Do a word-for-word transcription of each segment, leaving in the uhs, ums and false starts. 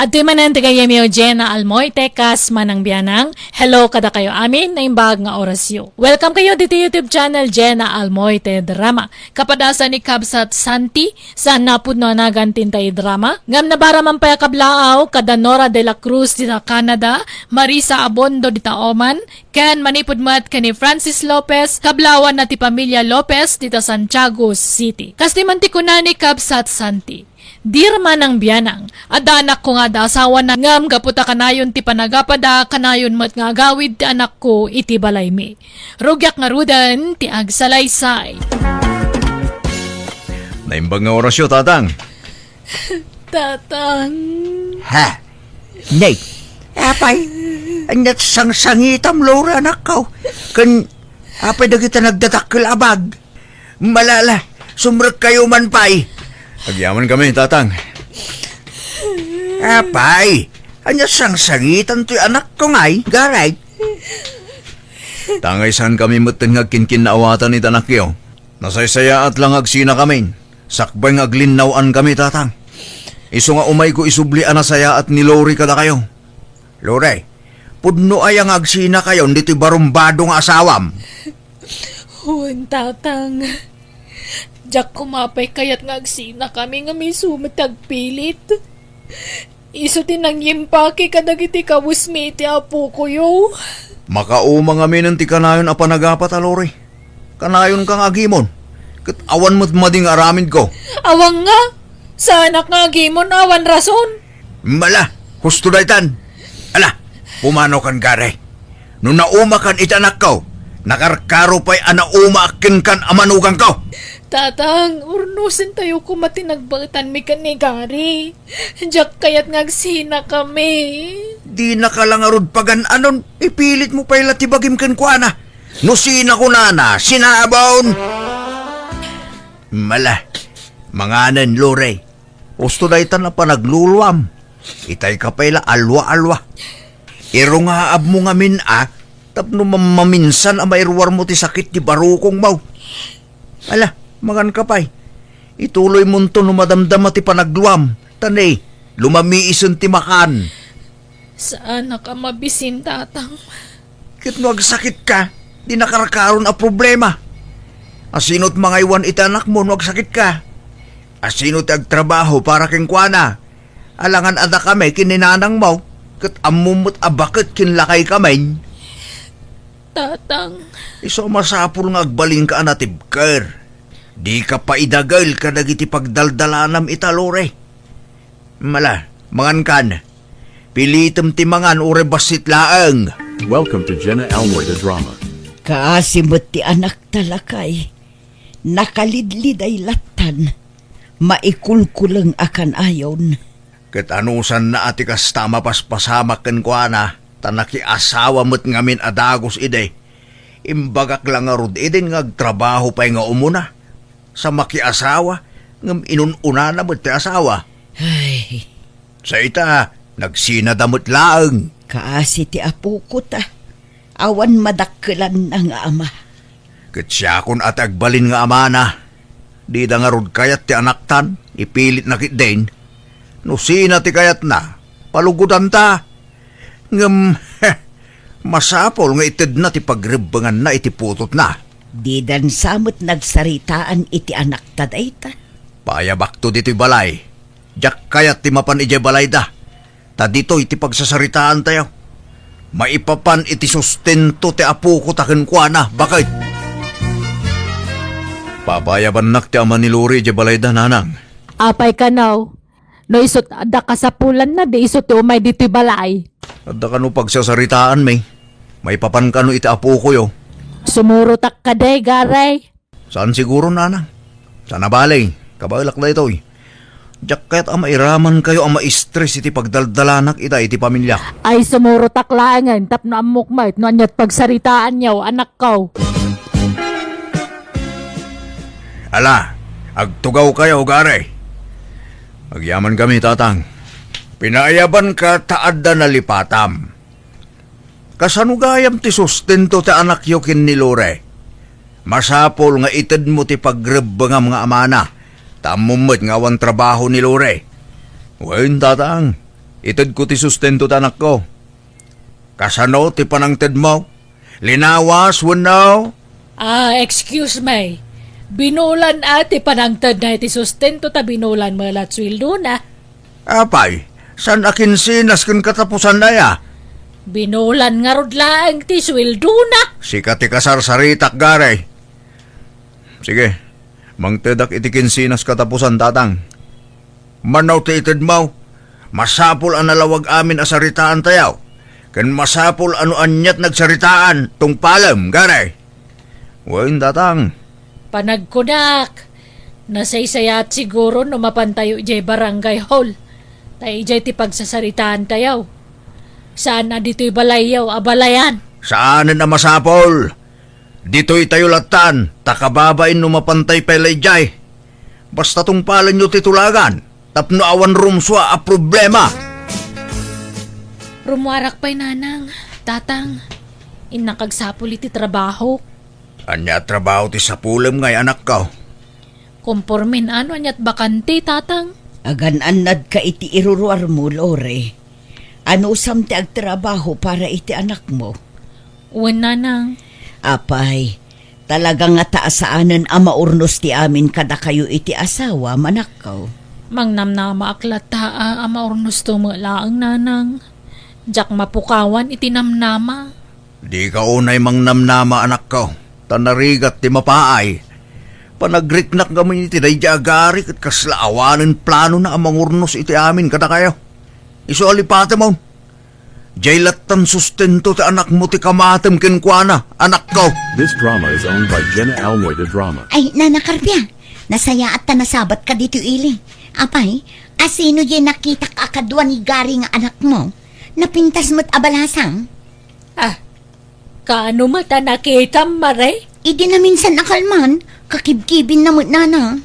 Adtoy manen ti gayyemyo, Jenna Almoite, kas manang bianang. Hello kadakayo amin, naimbag nga orasyo. Welcome kayo ditoy YouTube channel, Jenna Almoite Drama. Kapadasan ni Kabsat Santi, saan napudno a nagan ti intay drama. Ngem nabara man pay a kablaaw, kada Nora de la Cruz dita Canada, Marisa Abondo dita Oman, ken manipud met ken ni Francis Lopez, kablawan na ti pamilya Lopez dita Santiago City. Kasta man ti kuna ni Kabsat Santi. Dear manang bianang, adda anakko nga adda asawana, ngem gapu ta kanayon ti panagapada, kanayon met nga agawid ti anakko iti balaymi. Rugiak ngaruden ti agsalaysay. Naimbag nga orasyo, Tatang. Tatang. Ha? Nay, apay, ania't sangsangitam, Lora, anakko? Ken apay dagita nagdadakkel a bag? Malala, sumrekkayo man pay. Agyaman kami, Tatang. Apay, ania sangsangitan toy anakko ngay, Garay? Tangay saan kami metten nga agkinkinnaawatan iti anakyo. Nasaysayaat la nga agsina kami. Sakbay nga aglinnaw-an kami, Tatang. Isu nga umayko isubli a nasayaat ni Lori kadakayo. Lori, pudno aya nga agsinakayon ditoy barumbado nga asawam? Wen, Tatang. Diak koma pay kayat nga agsina kami ngem isu met ti agpilit. Isu ti nangimpaki kadagiti kawesmi iti apokoyo. Makauma ngaminen ti kanayon a panagapat a, Lori. Kanayonka nga agimon. Ket awan met madi nga aramidko. Awan nga. Saanak nga agimon awan rason. Mala, husto daytan. Ala, pumanokan, Garay. No naumakan iti anakko, nakarkaro pay a naumaak kenkan a manugangko. Tatang, urnosentayo koma ti nagbaetanmi ken ni Gary. Diak kayat nga agsinakami. Dinaka la ngarud pagan-anon, ipilitmo pay la ti bagim kenkuana. No sinakunana, sinabon. Mala, manganen, Lori. Husto daytan a panagluluam. Itayka pay la alwa-alwa. Irungaabmo ngamin a tapno mam-, maminsan a mairuarmo ti sakit ti barukongmo. Ala, manganka pay. Ituloymonto no madamdama ti panagluam. Ta ne, lumamiisen ti makan. Saanak a mabisin, Tatang. Ket no agsakitka, di nakarkaron a problema. Asino't mangaywan iti anakmo no agsakitka? Asino ti agtrabaho para kenkuana? Alangan a dakami ken ni nanangmo, ket ammom met a baket ken lakaykamin. Tatang. Isu a masapul nga agbalinka a natibker. Dika paidagel kadagiti pagdaldalanam ita, Lori. Mala, mangankan. Pilitem ti mangan uray bassit laeng. Welcome to Jenna Almoy the Drama. Kaasi met ti anakta, lakay. Nakalidliday lattan. Maikulkuleng a kanayon. Ket anusanna a ti kasta a mapaspasamak kenkuana, ta nakiasawa met ngamin a dagus idi. Imbagak la ngarud idin nga agtrabaho pay nga umuna. Sa makiasawa, ngem inun-unana met ti asawa. Ay. Sa ita, nagsinada met laeng. Kaasi ti apoko ta. Awan madakkelanna nga ama. Ket siakon a ti agbalin nga amana. Dida ngarud kayat ti anaktan, ipilitna ketdin. No sina ti kayatna, palugodanta. Ngem, masapul nga itedna ti pagrebbenganna iti putotna. Didan sa met nagsaritaan iti anakta dayta. Paayabakto ditoy balay. Diak kayat ti mapan idiay balayda. Ta ditoy ti pagsasaritaantayo. Maipapan iti sustento ti apoko ta kenkuana, baket. Papaayabannak ti ama ni Lori idiay balayda, nanang. Apay kano? No isut adda kasapulanna, di isu ti umay ditoy balay. Adda kano pagsasaritaanmi? Maipapan kano iti apokoyo? Sumurotak kadi, Garay. Saan siguro, nanang? Saan a bale, kabaelak daytoy. Diak kayat a mairamankayo a maistres iti pagdaldalanak ita iti pamiliak. Ay, sumurotak laengen tapno ammok met no aniat pagsaritaanyo, anakko. Ala, agtugawkayo, Garay. Agyaman kami, Tatang. Pinaayabanka ta adda nalipatam. Kasano gayam ti sustento ti anakyo ken ni Lore? Masapul nga itedmo ti pagrebbengam nga amana, ta ammom met nga awan trabaho ni Lore. Wen, Tatang, Itedko ti sustento ti anakko. Kasano ti panangtedmo? Linawas wenno? Ah, excuse me. Binulan a ti panangtedna iti sustento ta binulan met la ti sueldona. Apay, saan a kinsenas ken katapusanna aya? Binulan ngarud laeng ti sueldona. Sika ti kasarsaritak, Gary. Sige, mangtedak iti kinsenas katapusan, Tatang. Mano ti itedmo? Masapul a nalawag amin a saritaantayo. Ken masapul a no aniat nagsaritaan, tungpalem, Gary. Wen, Tatang. Panagkunak, nasaysayaat siguro no mapantayo idiay barangay hall. Ta idiay ti pagsasaritaantayo. Saan a ditoy balayyo a balayan. Saanen a masapul. Ditoytayo lattan, ta kababain no mapantay pay la idiay. Basta tungpalenyo ti tulagan, tapno awan rumsua a problema. Rummuarak pay, Nanang, Tatang. Innak agsapul iti trabaho. Ania a trabaho ti sapulem ngay, anakko? Kompormen a no aniat bakante, Tatang. Agan-annadka iti iruruarmo, Lore. Anusam ti agtrabaho para iti anakmo? Wen, Nanang. Apay, talaga ngata a saanen a maurnos ti amin kadakayo iti asawa, manakko. Mangnamnamaak latta a, a maurnosto met laeng, Nanang. Diak mapukawan iti namnama. Dika unay mangnamnama, anakko, ta narigat ti mapaay. Panagriknak ngamin iti daydiay a Gary ket kasla awanen planona a mangurnos iti amin kadakayo. Isu a lipatemon. Diay lattan sustento ti anakmo ti kamatem kenkuana, anakko. This drama is owned by Jenna Almoy de Drama. Ay, Nana Carpia, nasayaat ta nasabatka ditoy ili. Apay, asino diay nakitak a kadua ni Gary nga anakmo? Napintas met a balasang? Ah, kaano met a nakitam, Mare? Idi naminsan a kalman, kakibkibinna met, Nana.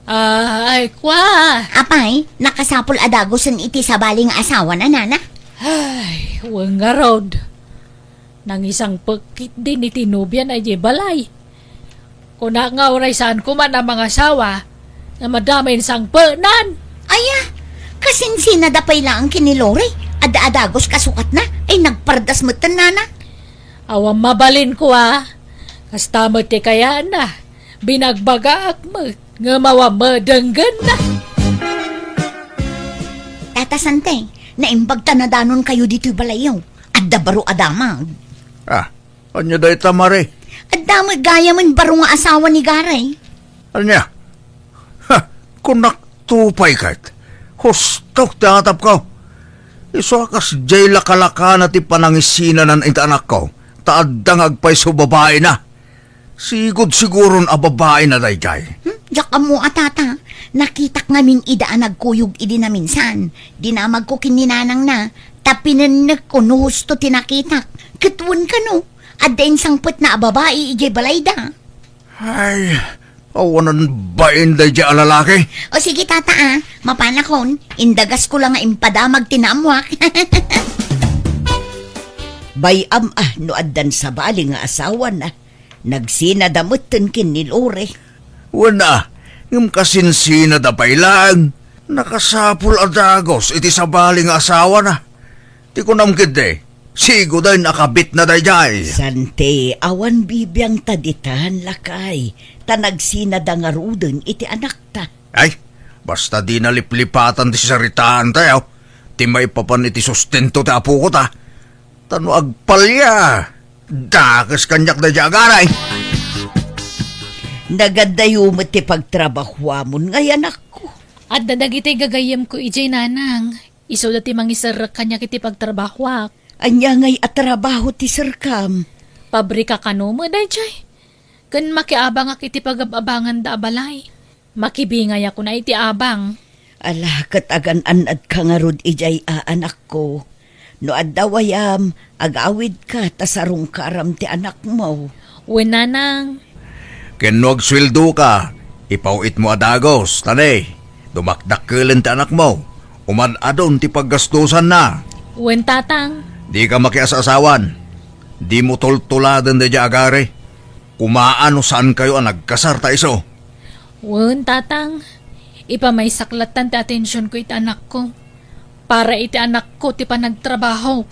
Ah, ay, kwa. Apay, nakasapul a dagusen iti sabali nga asawana, Nana? Ay, wen ngarud. Nangisangpet ketdin iti nobiana idiay balay. Kuna nga uray saan koma a mangasawa, nga madama insangpenan. Aya, kasinsinada pay laeng ken ni Lori, adda a dagus kasukatna, ay nagpardas metten, Nana. Awan mabalin, kwa. Kasta met ti kayaanna. Binagbagaak met nga mawa madenggenna. Tata Sante, naimbag ta nadanonkayo ditoy balayyo. Adda baro a damag. Ah, ania dayta, Mare? Adda met gayamen baro nga asawa ni Garay. Ania? Ha, kunak to pay ket. Husto ti atapko. Isu a kasdiay lakalakana ti panangisinanan iti anakko, ta adda nga agpayso babaina. Sigud siguron a babaina daydiay. Hmm? Diak ammo a, Tata. Nakitak ngamin ida a nagkuyog idi naminsan. Dinamagko ken ni nanangna, ta pinennekko no husto ti nakitak. Ket wen kano, adda insangpetna a babai idiay balayda. Ay, awanan bain daydiay a lalaki. O sige, Tata, a. Mapanakon, indagasko la nga impadamag ti naammoak. Bay-am a no addan sabali nga asawana. Nagsinada metten ken ni Lore. Wen a, ngem kasinsinada pay laeng. Nakasapul a dagus iti sabali nga asawana. Ti kunam ketdi, sigoden a kabitna daydiay. Sante, awan bibiangta ditan, lakay, ta nagsinada ngaruden iti anakta. Ay, basta dina liplipatan ti saritaantayo, ti maipapan iti sustento ti apoko ta. Ta no agpalia, dakes kaniak daydiay a Garay. Nagaddayo met ti pagtrabahuamon ngay, anakko. Adda dagiti gagayyemko idiay, nanang. Isuda ti mangiserrek kaniak iti pagtrabahuak. Ania ngay a trabaho ti serkam? Pabrika kano met daydiay. Ken makiabangak iti pagab-abanganda a balay. Makibingayakon a iti abang. Ala, ket agan-annadka ngarud idiay a, anakko. No adda wayam, agawidka ta sarungkaram ti anakmo. Wen, nanang. Ken no agsueldoka, ipaw-itmo a dagus, ta ne, dumakdakkelen ti anakmo, umad-adon ti paggastosanna. Wen, tatang. Dika makias-asawan. Dimo tultuladen daydiay a Garay. Kumaa no saankayo a nagkasar ta isu. Wen, tatang. Ipamaysak lattan ti atensionko iti anakko. Para iti anakko ti panagtrabaho.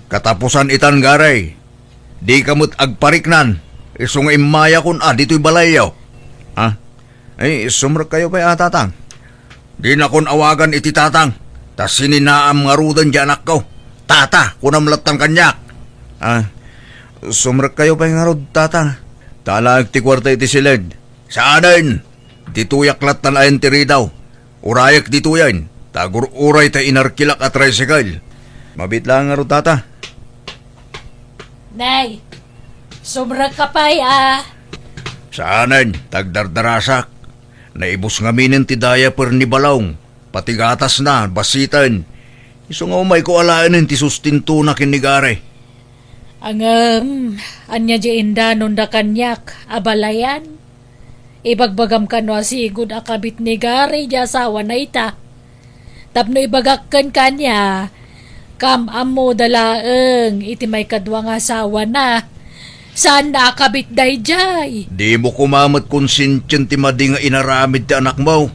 Katapusan itan, Gary. Dika met agpariknan, isu nga immayakon a ditoy balayyo. Ha? Ay, sumrekkayo pay a, Tatang. Dinakon awagan iti Tatang, ta sininaam ngaruden ti anakko. Tata, kunam lattan kaniak. Ah, sumrekkayo pay ngarud, Tata. Ta alaek ti kuarta iti siled. Saanen? Ditoyak lattan ayan ti ridaw. Urayek ditoyen, ta agur-uray ta inarkilak a tricycle. Mabiit laeng ngarud, Tata. Nay, sumrekka pay a. Saanen, ta agdardarasak. Naibus ngaminen ti diaper ni Balong, pati gatasna, basiten. Isu nga umayko alaenen ti sustentona ken ni Gary. Ngem, ania diay indanonda kaniak a balayan? Ibagbagam kano a sigud a kabit ni Gary diay asawana ita. Tapno ibagak ken kaniak, kam-ammoda laeng iti maikadua nga asawana. Saanna a kabit daydiay. Dimo koma met konsientien ti madi nga inaramid ti anakmo.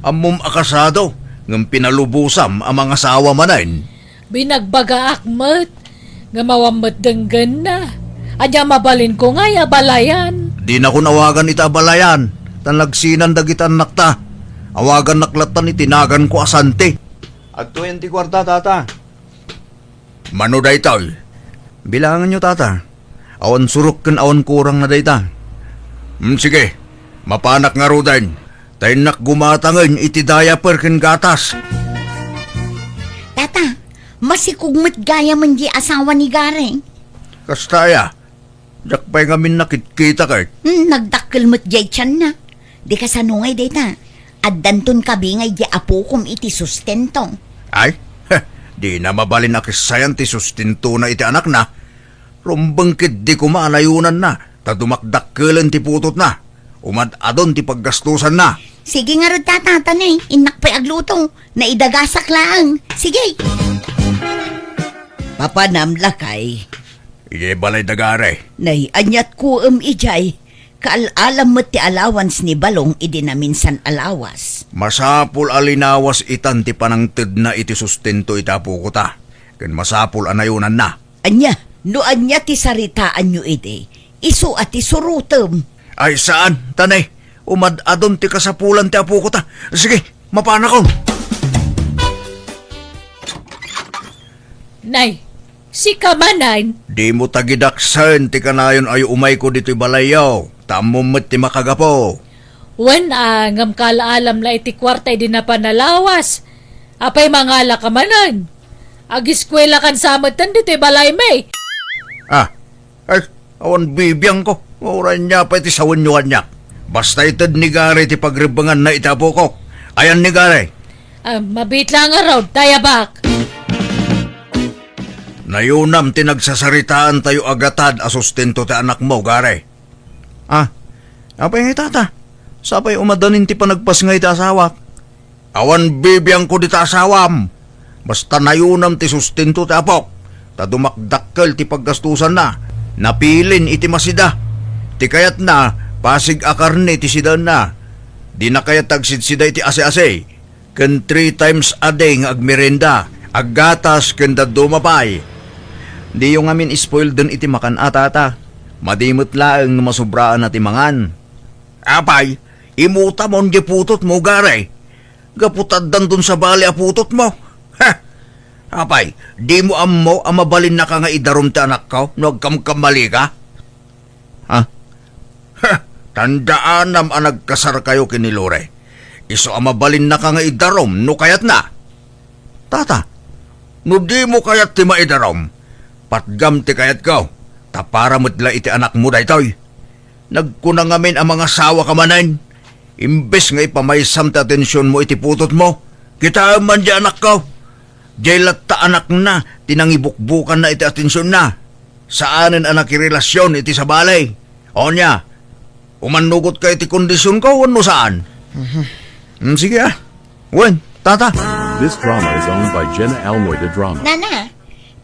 Ammom a kasado, ngem pinalubosam a mangasawa manen. Binagbagaak met nga awan met denggenna. Ania mabalinko ngay a balayan? Dinakon awagan ita a balayan, ta nagsinan dagiti annakta. Awagannak lattan iti naganko a Santi. Adtoyen ti kuarta, Tata. Mano daytoy? Bilangenyo, Tata. Awan surok ken awan kurangna dayta. Hmm, sige. Mapanak ngaruden. Ta innak gumatangen iti diaper ken gatas. Tata, masikog met gayamen diay asawa ni Gary. Kasta aya? Diak pay ngamin nakitkita ket. Hmm, nagdakkel met diay tianna. Di kasano ngay dayta? Addanton kabingay diay apokom iti sustento. Ay, heh, dina mabalin a kessayan ti sustentona iti anakna. Rumbeng ketdi koma a nayonanna, ta dumakdakkelen ti putotna. Umad-adon ti paggastosanna. Sige ngarud, Tata, ta nay, innak pay agluto. Naidagasak laeng. Sige. Papanam, lakay. Idiay balay da Gary. Nay, aniat kuem idiay? Kaal-alam met ti allowance ni Balong idi naminsan a lawas. Masapul a linawas itan ti panangtedna iti sustento iti apokota, ken masapul a nayonanna. Ania? No ania ti saritaanyo idi, isu a ti surotem. Ay, saan, ta nay, umad-adon ti kasapulan ti apokota. Sige, mapanakon. Nay, sika manen? Dimo tagidaksen ti kanayon a umayko ditoy balayyo, ta ammom met ti makagapu. Wen a, ngem kaal-alam la iti kuarta idi napan a lawas. Apay mangalaka manen? Agiskuelakan sa metten ditoy balaymi. Ah, ay, awan bibiangko. Uray ania pay ti sawenyo kaniak. Basta ited ni Gary ti pagrebbenganna iti apokok. Ayan ni Gary. Ah, mabiit la ngarud, ta yabak. Nayonam ti nagsasaritaantayo a gatad a sustento ti anakmo, Gary. Ah, apay ngay, Tata? Sapay umadanin ti panagpasngay ti asawak. Awan bibiangko dita asawam. Basta nayonam ti sustento ti apok, ta dumakdakkel ti paggastosanna. Napilin iti masida. Ti kayatna, pasig a karne ti sidaenna. Dina kayat ti agsidsida iti asi-asi, ken three times a day nga agmerienda, aggatas, ken dadduma pay. Diyo ngamin spoilden iti makan a, Tata. Madi met laeng no masobraanna ti mangan. Apay, imutamon diay putotmo, Gary. Gapu ta addanton sabali a putotmo. Ha! Apay, dimo ammo a mabalinnaka nga idarum ti anakko no agkamkammalika? Ha? Ha! Tandaanam a nagkasarkayo ken ni Lore. Isu a mabalinnaka nga idarum no kayatna. Tata, no dimo kayat ti maidarum, patgam ti kayatko, ta para met la iti anakmo daytoy. Nagkuna ngamin a mangasawaka manen, imbes nga ipamaysam ti atensionmo iti putotmo, kitaem man diay anakko. Diay latta anakna ti nangibukbukanna iti atensionna. Saanen a nakirelasion iti sabali. Onia, umannugotka iti kondisionko wenno saan? Mhm. Mm, sige, ah. Wen, Tata. This drama is owned by Jenna Almoy de Drama. Nana,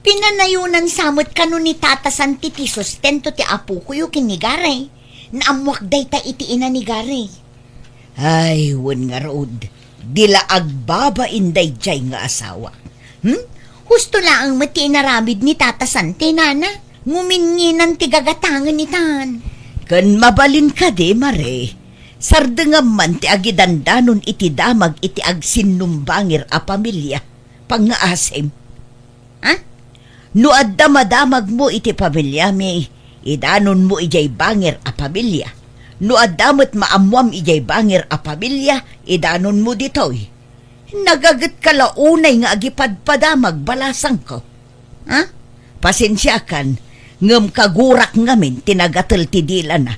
pinanayonan sa met kano ni Tata Santi ti sustento ti apokoyo ken ni Gary. Naammoak dayta iti ina ni Gary. Ay, wen ngarud, Di la agbabain daydiay nga asawa. Hmm? Husto laeng met ti inaramid ni Tata Sante, nana. Nguminnginan ti gagatangen itan. Ken mabalin kadi, Mare, sardengam man ti agidandanon iti damag iti agsinnumbangir a pamilia. Pangngaasim. Ha? No adda madamagmo iti pamiliami, idanonmo idiay bangir a pamilia. No adda met maammoam idiay bangir a pamilia, idanonmo ditoy. Nagagetka la unay nga agipadpadamag, balasangko. Ha? Pasensiakan, ngem kagurak ngamin ti nagatel ti dilana.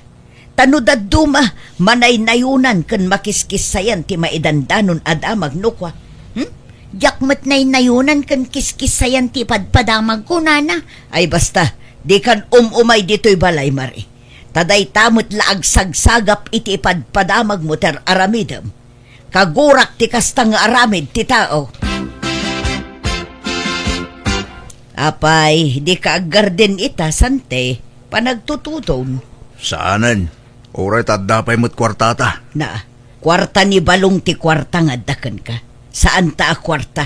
Ta no dadduma, manaynayonan ken makiskissayan ti maidandanon a damag no kua. Hmm? Diak met naynayonan ken kiskissayan ti ipadpadamagko, nana. Ay basta, dikan um-umay ditoy balay, Mare. Ta dayta met la agsagsagap iti ipadpadamagmo ti ar-aramidem. Kagurak ti kasta nga aramid ti tao. Apay, dika aggarden ita, Sante, panagtutudon. Saanen. Uray ta adda pay met kuartata. Na, kuarta ni Balong ti kuarta nga adda kenka. Saanta a kuarta.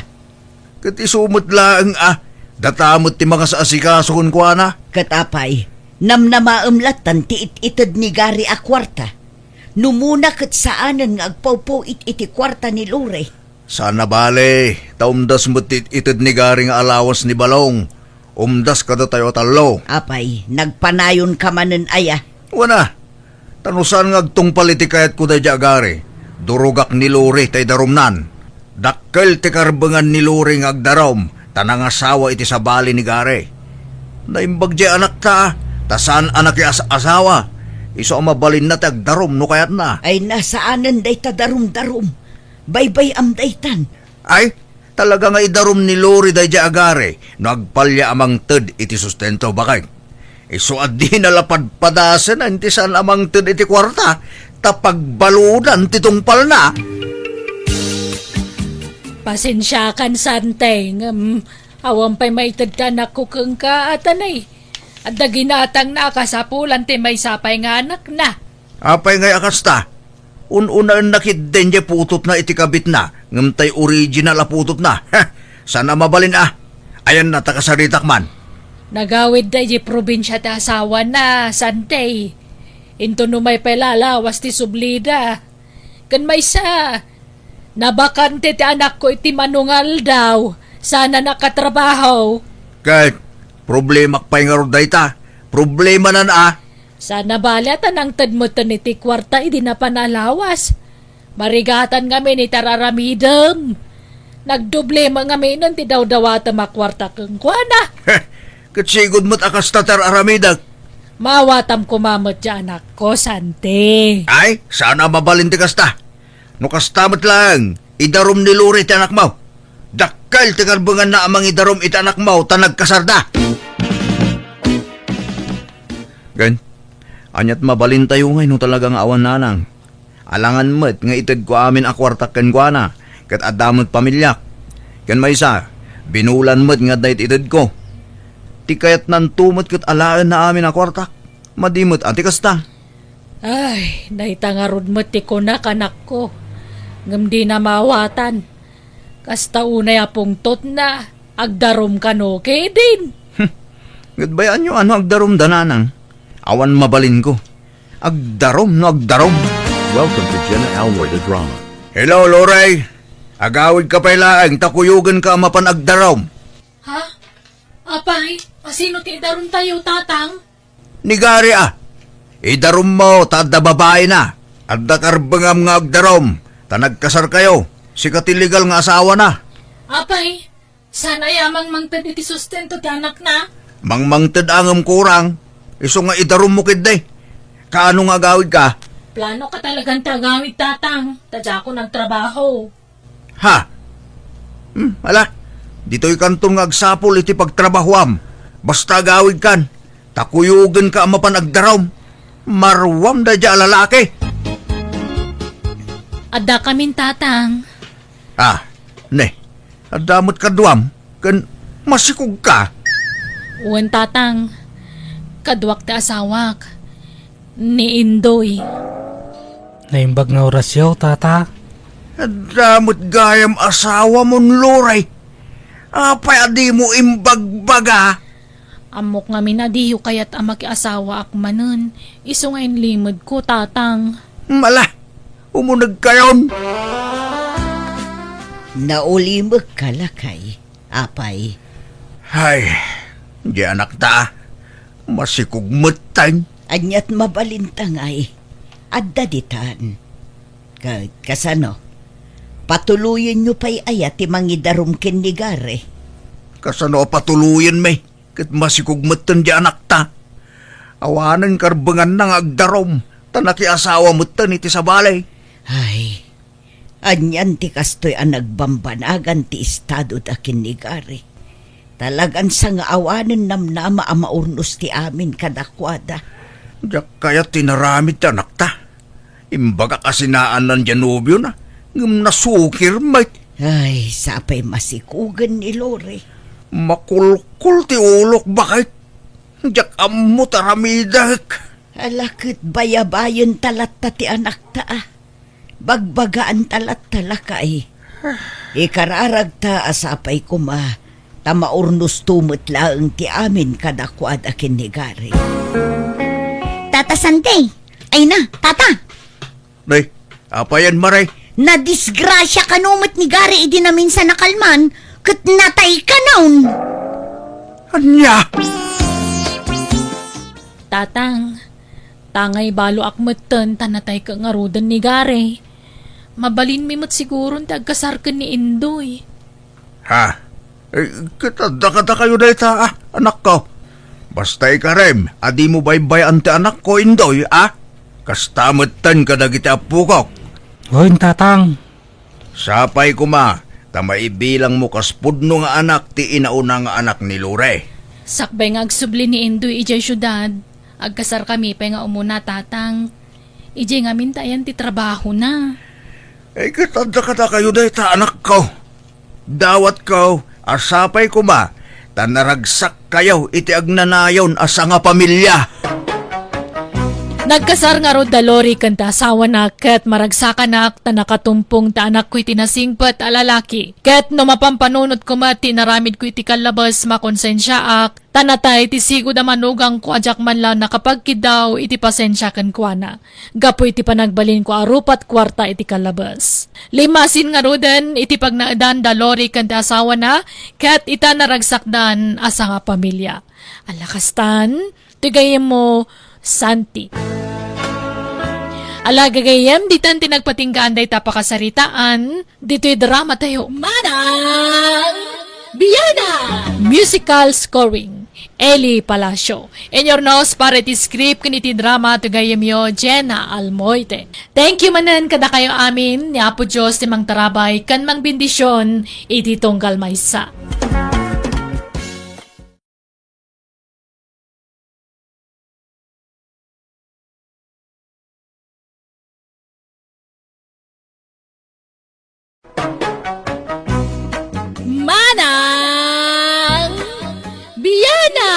Ket isu met laeng a, data met ti mangas-asikaso kenkuana. Ket apay, namnamaem lattan ti it-ited ni Gary a kuarta. No umuna ket saanen nga agpawpaw-it iti kuarta ni Lore. Saan a bale, ta umdas met ti it-ited ni Gary nga allowance ni Balong. Umdas kadatayo a tallo. Apay, nagpanayonka manen aya? Wen a, ta no saan nga agtungpal iti kayatko daydiay a Gary, durogak ni Lori ta idarumnan. Dakkel ti karbengan ni Lori nga agdarum, ta nangasawa iti sabali ni Gary. Naimbag diay anakta, ta saan a nakias-asawa. Isu a mabalinna ti agdarum no kayatna. Ay, na, saanen dayta darumdarum. Baybay-am daytan. Ay, talaga nga idarum ni Lori daydiay a Gary no agpalya a mangted iti sustento, bakay. Isu a dina la padpadasen a inti saan a mangted iti kuarta, ta pagbaludan ti tungpalna. Pasensiakan, Sante, ngem awan pay maited ti anakko kenka, atanay. Adda ginatangna a kasapulan ti maysa pay nga anakna. Apay ngay a kasta? Un-unaenna ketdin diay putotna iti kabitna, ngem tay original a putotna. Heh, saan a mabalin a. Ayanna ta kasaritak man. Nagawidda idiay probinsia ti asawana, Sante. Inton umay pay la lawas ti sublida. Ken maysa, nabakante ti anakko iti mano nga aldaw, saan a nakatrabaho. Ket, problemak pay ngarud dayta. Problemanan a. Saan a bale ta nangted metten iti kuarta idi napan a lawas. Marigatan ngamin iti ar-aramidem. Nagdoble met ngaminen ti dawdawatem a kuarta kenkuana. Heh, ket sigud met a kasta ti ar-aramidek. Maawatam koma met ti anakko, Sante. Ay, saan a mabalin ti kasta. No kasta met laeng, idarum ni Lori ti anakmo. Dakkel ti karbenganna a mangidarum iti anakmo ta nagkasarda. Ken, aniat mabalintayo ngay no talaga nga awan nanang? Alangan met nga itedko amin a kuartak kenkuana, ket adda met pamiliak. Ken maysa, binulan met nga adda it-itedko. Ti kayatnanto met ket alaenna amin a kuartak. Madi met a ti kasta. Ay, dayta ngarud met ti kunak, anakko. Ngem dina maawatan. Kasta unay a pungtotna, agdarum kano ketdin. Ket bayaanyo a no agdarumda, nanang. Awan mabalinko. Agdarum no agdarum. Welcome to Jenna Alroy, the drama. Hello, Loray. Agawidka pay laeng ta kuyogenka a mapan agdarum. Ha? Apay, asino ti idarumtayo, Tatang? Ni Gary a. Idarummo ta adda babaina. Adda karbengam nga agdarum ta nagkasarkayo. Sika ti legal nga asawana. Apay, saan aya a mangted iti sustento ti anakna? Mangmangted a ngem kurang. Isu nga idarummo ketdi. Kaano nga agawidka? Planoka talagan ti agawid, Tatang. Ta diakon agtrabaho. Ha? Hmm, ala, ditoy kanton nga agsapul iti pagtrabahoam. Basta agawidkan, ta kuyogenka a mapan agdarum. Maruam daydiay a lalaki. Addakamin, Tatang. Ah, ne, adda met kaduam, ken masikogka. Wen, Tatang, kaduak ti asawak. Ni Indoy. Naimbag nga orasyo, Tata. Adda met gayam asawamon, Lorey. Apay a dimo imbagbaga? Ammok ngamin a diyo kayat a makiasawaak manen, isu nga inlimedko, Tatang. Mala, umunegkayon. Naulimekka, lakay. Apay? Hay, di anakta, masikog metten. Aniat mabalinta ngay? Adda ditan. Ket kasano? Patuloyenyo pay aya ti mangidarum ken ni Gary? Kasano a patuloyenmi? Ket masikog metten di anakta. Awanen karbenganna nga agdarum, ta nakiasawa metten iti sabali. Ay, anian ti kastoy a nagbambanagan ti estadoda ken ni Gary? Talagan sa nga awanen namnama a maurnos ti amin kadakuada. Diak kayat ti inaramid ti anakta. Imbagak a sinaanna diay nobiona, ngem nasukir met. Ay, sapay masikugen ni Lorey. Makulkol ti ulok, baket. Diak ammo ti aramidek. Ala ket bayabayen ta latta ti anakta, a. Bagbagaanta latta, lakay. Ikararagta a sapay koma ta maurnosto met laeng ti amin kadakuada ken ni Gary. Tata Santi! Ay na, Tata! Nay, apayen, Mare? Nadisgrasia kano met ni Gary idi naminsan a kalman, ket natay kanon. Ania? Tatang, tangay baloak metten ta natay ka ngaruden ni Gary. Mabalinmi met siguron ti agkasar ken ni Indoy. Ha? Eh, ket adda kadakayo dayta, a, anakko. Basta ikarem a dimo baybay-an ti anakko, Indoy, a? Kasta metten kadagiti appokok. Wen, Tatang. Sapay koma, ta maibilangmo kas pudno nga anak ti inauna nga anak ni Lorey. Sakbay nga agsubli ni Indoy idiay siudad, agkasarkami pay nga umuna, Tatang. Idiay ngamin ta ayan ti trabahona. Eh, ket adda kadakayo dayta, anakko. Dawatko a sapay koma ta naragsakkayo iti agnanayon a sangapamilia. Nagkasar ngarud da Lorey ken ti asawana ket maragsakanak ta nakatumpong ti anakko iti nasingpet a lalaki. Ket no mapan panunotko met ti inaramidko iti kallabes, makonsensiaak, ta natay ti sigud a manugangko a diak man la nakapagkiddaw iti pasensia kenkuana gapu iti panagbalinko a rupat kuarta iti kallabes. Limmasin ngaruden iti pagnaedan da Lorey ken ti asawana, ket ita naragsakdan a sangapamilia. Ala kastan, ti gayyemmo, Santi. Ala gagayyem, ditan ti nagpatinggaan dayta pakasaritaan, ditoy drama tayo. Manang Biana! Musical scoring, Eli Palacio. Inurnos para iti script ken iti drama ti gayyemyo, Jenna Almoite. Thank you manen kadakayo amin, ni Apo Dios ti mangtarabay ken mangbendision iti tunggal maysa. Manang Biana!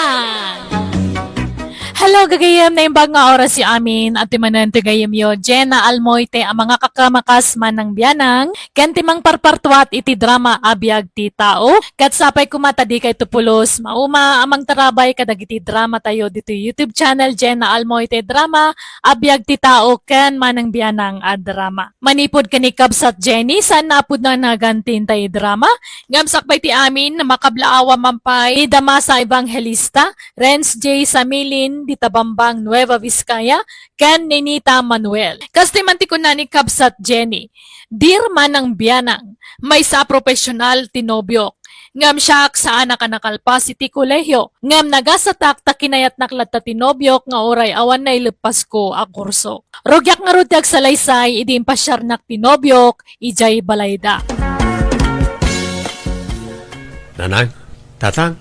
Hello, gagayem! Naimbag nga oras yo amin, at ti manen ti gayemyo, Jenna Almoite, a mangakakamakas Manang Bianang, ken ti mangparpartuat iti drama a biag ti tao. Ket sapay koma ta dikayto pulos mauma a mangtarabay kadagiti drama tayo ditoy YouTube channel, Jenna Almoite Drama, a biag ti tao ken Manang Bianang a drama. Manipud ken ni Kabsat Jenny, saan a pudno a naganti tay drama, ngem sakbay ti amin, makablaawa man pay ni Damasa Evangelista, Renz J Samilin, dita Bambang, Nueva Vizcaya, ken Ninita Manuel. Kastoy man ti kuna ni Kabsat Jenny, "Dear Manang Bianang, maysa a profesional ti nobiok. Ngem siak, saanak a nakalpas iti kolehiyo. Ngem nagasatak ta kinayatnak latta ti nobiok nga uray awan naileppasko a kurso. Rugiak ngarud ti agsalaysay idi impasiarnak ti nobiok idiay balayda." Nanang, Tatang,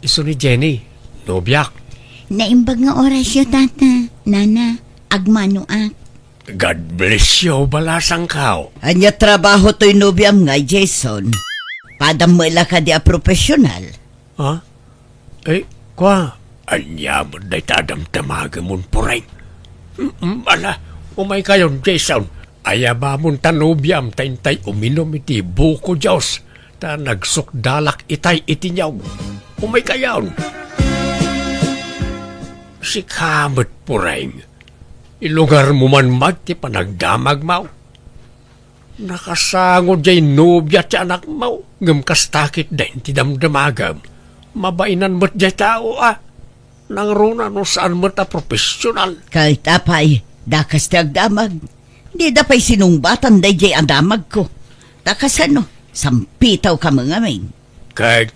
isu ni Jenny, nobiak. Naimbag nga orasyo, Tata. Nana, agmanoak. God bless you, balasangko. Ania trabaho toy nobiam nga, Jason? Padam met la kadi a profesional? Ha? Eh, kua, ania met dayta a damdamagamon, Pureng? Mm, mm, ala, umaykayon, Jason. Ayabamon ta nobiam ta intay uminum iti buko juice, ta nagsukdalak itay iti niaw. Umaykayon. Sika met, Pureng. Ilugarmo man met ti panagdamagmo. Nakasango diay nobia ti anakmo, ngem kasta ketdin ti damdamagem. Mabainan met diay tao a. Nangruna no saan met a profesional. Ket apay, dakas ti agdamag. Dida pay sinungbatan daydiay a damagko. Ta kasano, sampitawka ngamin. Ket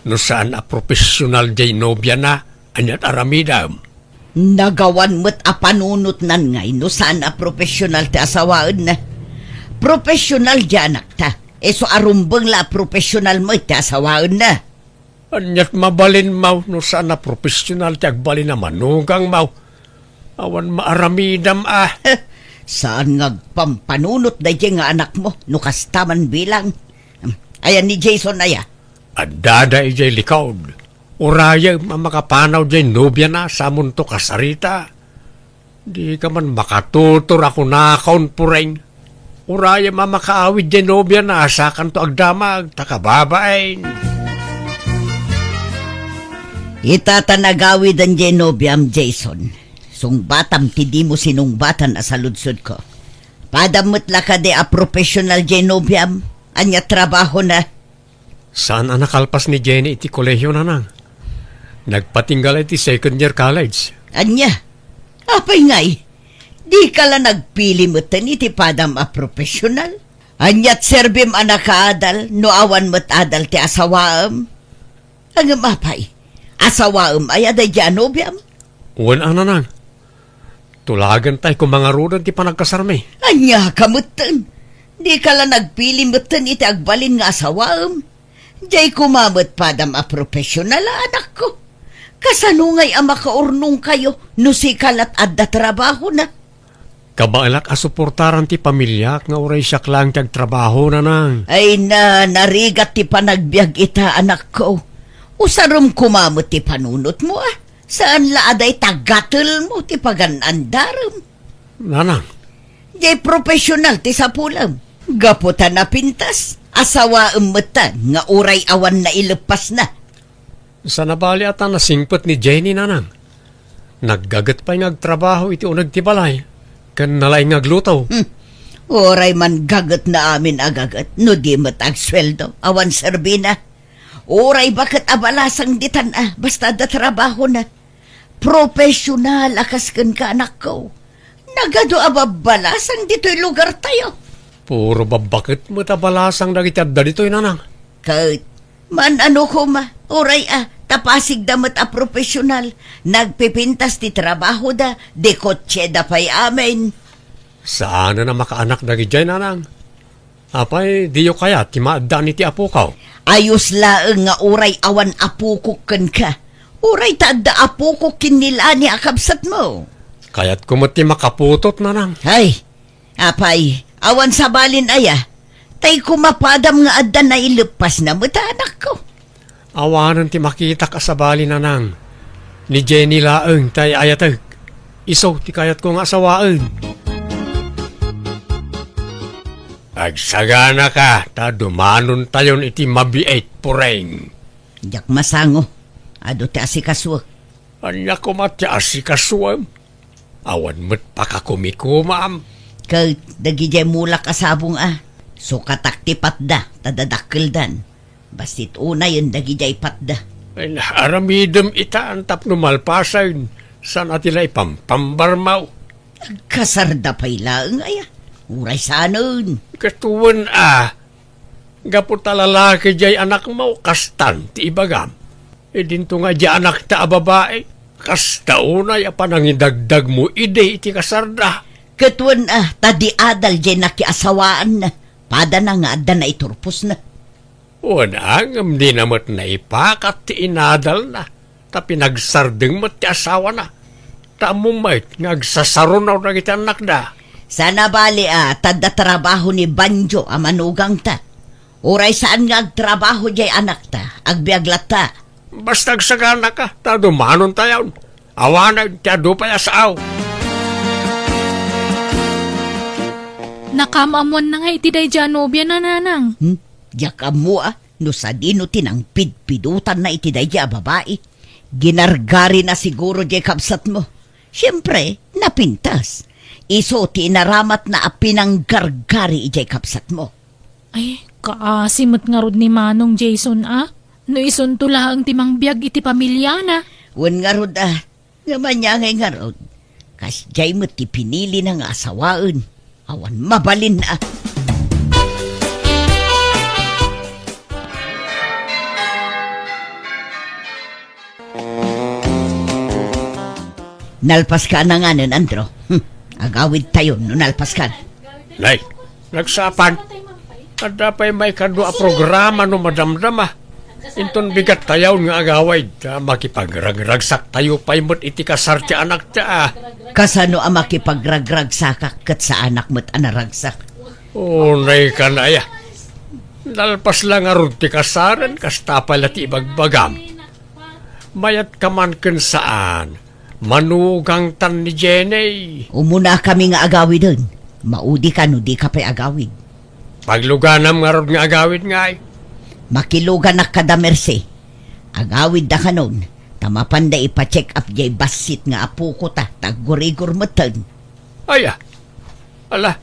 no saan a profesional diay nobiana, aniat aramidem? Nagawan met a panunotnan ngay no saan a profesional ti asawaenna. Profesional diay anakta. Isu a rumbeng la a profesional met ti asawaenna. Aniat mabalinmo no saan a profesional ti agbalin a manugangmo? Awan maaramidem a. Saan nga agpampanunot daydiay nga anakmo no kasta man bilang. Ayan ni Jason aya? Addada idiay likod. Urayem a makapanaw diay nobiana sa amonto kasarita. Dika man makatutor a kunakon, Pureng. Urayem a makaawid diay nobiana a sakanto agdamag, ta kababain. Ita ta nagawiden diay nobiam, Jason. Sungbatam ti dimo sinungbatan a saludsodko. Padam met la kadi a profesional diay nobiam? Ania trabahona? Saan a nakalpas ni Jenny iti kolehio, nanang. Nagpatingga la iti second year college. Ania? Apay ngay? Dika la nagpili metten iti padam a profesional? Aniat serbim a nakaadal no awan met adal ti asawaem? Ngem apay, asawaem aya daydiay a nobiam? Wen a, nanang. Tulagen tay koma ngaruden ti panagkasarmi. Ania ka metten? Dika la nagpili metten iti agbalin nga asawaem? Diay koma met padam a profesional a anakko. Kasano ngay a makaurnongkayo no sika la't adda trabahona? Kabaelak a suportaran ti pamiliak nga uray siak laeng ti agtrabaho, nanang. Ay na, narigat ti panagbiag ita, anakko. Usarem koma met ti panunotmo, a. Saan la a dayta gatelmo ti pagan-andarem. Nanang. Diay profesional ti sapulem. Gapu ta napintas, asawaem metten nga uray awan naileppasna. Saan a bali a ta nasingpet ni Jenny, nanang. Naggaget pay nga agtrabaho iti uneg ti balay, ken nalaing nga agluto. Hmm. Uray man gagetna amin a gaget, no di met agsueldo, awan serbina. Uray baket a balasang ditan a, basta adda trabahona. Profesional a kas kenka, anakko. Nagadu a babbalasang ditoy lugartayo. Puro babbaket met a balasang dagiti adda ditoy, nanang. Ket, man-ano koma, uray a, ta pasigda met a profesional, nagpipintas ti trabahoda, di kotseda pay amin. Saanen a makaanak dagidiay, nanang. Apay, diyo kayat ti maaddaan iti apoko? Ayos laeng nga uray awan apokok kenka. Uray ta adda apokok ken ni Lani a kabsatmo. Kayatko met ti makaputot, nanang. Ay, apay, awan sabalin aya. Tay kumapadam nga adda naileppasna met a anakko. Awanen ti makitak a sabali, nanang. Ni Jenny laeng ti ay-ayatek. Isu ti kayatko nga asawaen. Agsaganaka ta dumanontayon iti mabiit, Pureng. Diak masango. Adu ti asikasuek. Ania koma ti asikasuem? Awan met pakakumikumaam. Ket dagidiay mulak a sabong a, sukatak ti patda ta dadakkeldan. Bassit unayen dagidiay patda. Ay, aramidem ita tapno malpasen, saan a ti la ipampambarmaw? Agkasarda pay laeng aya. Uray saanen. Ket wen a, gapu ta lalaki diay anakmo, kastan ti ibagam. Idinto nga diay anakta a babai, kasta unay a panangidagdagmo idi iti kasarda. Ket wen a, ta di adal diay nakiasawaanna, padana nga adda naiturposna. Wen a, ngem dina met naipakat ti inadalna, ta pinagsardeng met ti asawana. Ta ammom met nga agsasaruno dagiti annakda. Saan a bali a, ta adda trabaho ni Banjo a manugangta. Uray saan nga agtrabaho diay anakta, agbiag latta. Basta agsaganaka, ta dumanontayon. Awanen ti adu pay a sao. Nakaam-ammoanna nga iti daydiay a nobiana, nanang. Hmm? Diak ammo a no sadino ti nangpidpidotanna iti daydiay a babai. Ginargarina siguro diay kabsatmo. Siempre, napintas. Isu ti inaramatna a pinanggargari idiay kabsatmo. Ay, kaasi met ngarud ni Manong Jason a. No isunto laeng ti mangbiag iti pamiliana. Wen ngarud a, nga maniangay ngarud. Kasdiay met ti pinilina nga asawaen. Awan mabalin a. Nalpaska a nanganen, Andro. Hmm, agawidtayon no nalpaskan. Nay, nagsaapan. Adda pay maikadua a programa no madamdama. Inton bigat tayon nga agawid, ta makipagragragsak tayo pay met iti kasar ti anak ta. Kasano a makipagragragsakak ket saanak met a naragsak? Unay ka na aya. Nalpas la ngarud ti kasaren, kasta pay la ti ibagbagam. Mayat ka man ken saan, manugangtan ni Jenny. Umuna kami nga agawiden. Maudi ka no di ka pay agawid. Pagluganam ngarud nga agawid ngay. Makiluganak kada Mercy. Agawid da kanon, ta mapanda ipa-check up jay bassit nga apoko ta, ta aggurigor metten. Aya, ala,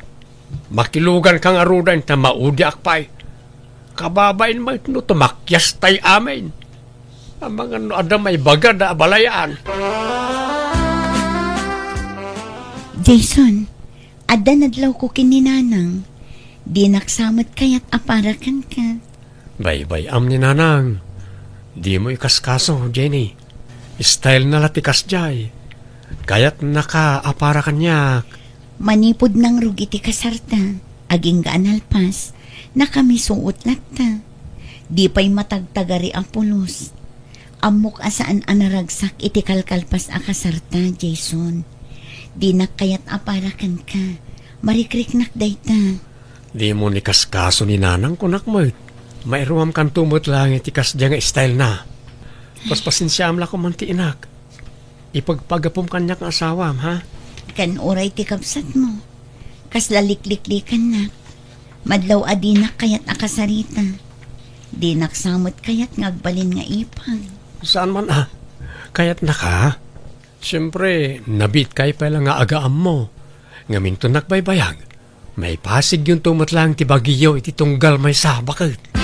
makilugan ka ngaruden ta maudiak pay. Kababain met no tumakyas tay amin. Amangan no adda maibagada a balayaan. Jason, adda nadlawko ken ni Nanang. Dinak sa met kayat a para kenka. Baybay-am ni Nanang. Dimo ikaskaso, Jenny. Style na la ti kasdiay. Kayatnaka a para kaniak. Manipud nangrug iti kasarta, agingga a nalpas, nakamisuot latta. Di pay matagtagari a pulos. Ammok a saan a naragsak iti kalkalpas a kasarta, Jason. Dinak kayat a para kenka. Marikriknak dayta. Dimo ni kaskaso ni Nanang, kunak met. Mairuamkanto met laeng iti kasdiay nga style na. Paspasensiaam la koma ti inak. Ipagpagapom kaniak nga asawam, ha? Ken uray ti kabsatmo. Kasla likliklikannak. Madlaw a dinak kayat a kasarita. Dinak sa met kayat nga agbalin nga ipag. Saan man a? Kayatnaka? Siempre, nabiit kay pay la nga agaammo. Ngem inton nagbaybayag, maipasigyonto met laeng ti bagiyo iti tunggal maysa, baket.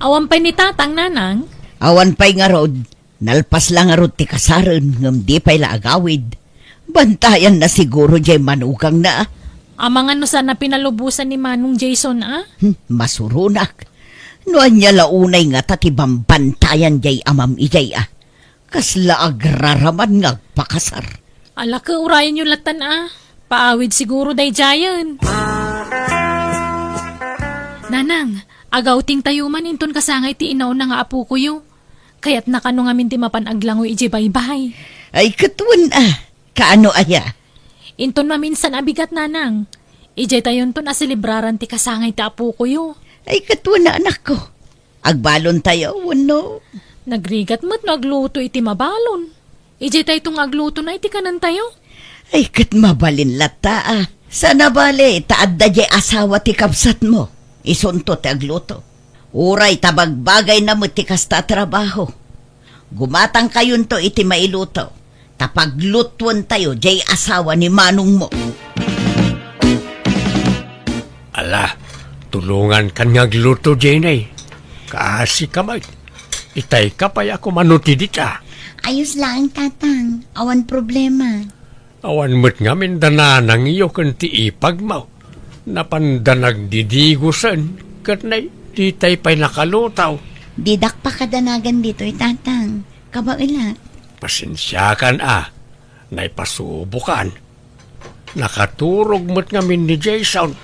Awan pay ni Tatang, Nanang? Awan pay ngarud. Nalpas la ngarud ti kasaren, ngem di pay la agawid. Bantayanna siguro jay manugangna. Amangan no saan a pinalubosan ni Manong Jason, a? Hmm, masuronak. No ania la unay ngata ti bambantayan jay amam idiay, a? Kasla agraraman nga agpakasar. Ala, ket urayenyo latan, a. Paawid siguro daydiayen. Nanang, agawtingtayo man inton kasangay ti inauna nga apokoyo. Kayatna kano ngamin ti mapan aglangoy idiay baybay. Ay, ket wen, a. Kaano aya? Inton maminsan a bigat, Nanang. Idiay tayonton a selebraran ti kasangay ti apokoyo. Ay, ket wen, anakko. Agbalontayo, wenno? Nagrigat met no agluto iti mabalon. Idiay tayto nga aglutona iti kanentayo. Ay, ket mabalin latta, a. Saan a bale, ta adda jay asawa ti kabsatmo. Isunto ti agluto. Uray ta bagbagayna met ti kasta a trabaho. Gumatangkayonto iti mailuto, ta paglutuentayo jay asawa ni manongmo. Ala, tulongankan nga agluto, Jenny. Kaasika met. Itayka pay a kumano ti dita. Ayos laeng, Tatang. Awan problema. Awan met ngamin da nanangyo ken ti ipagmo. Napanda nagdidigosen, ket nay, ditay pay nakaluto. Didak pakadanagan ditoy, Tatang. Kabaelak. Pasensiakan a, naipasubokan. Nakaturog met ngamin ni Jason.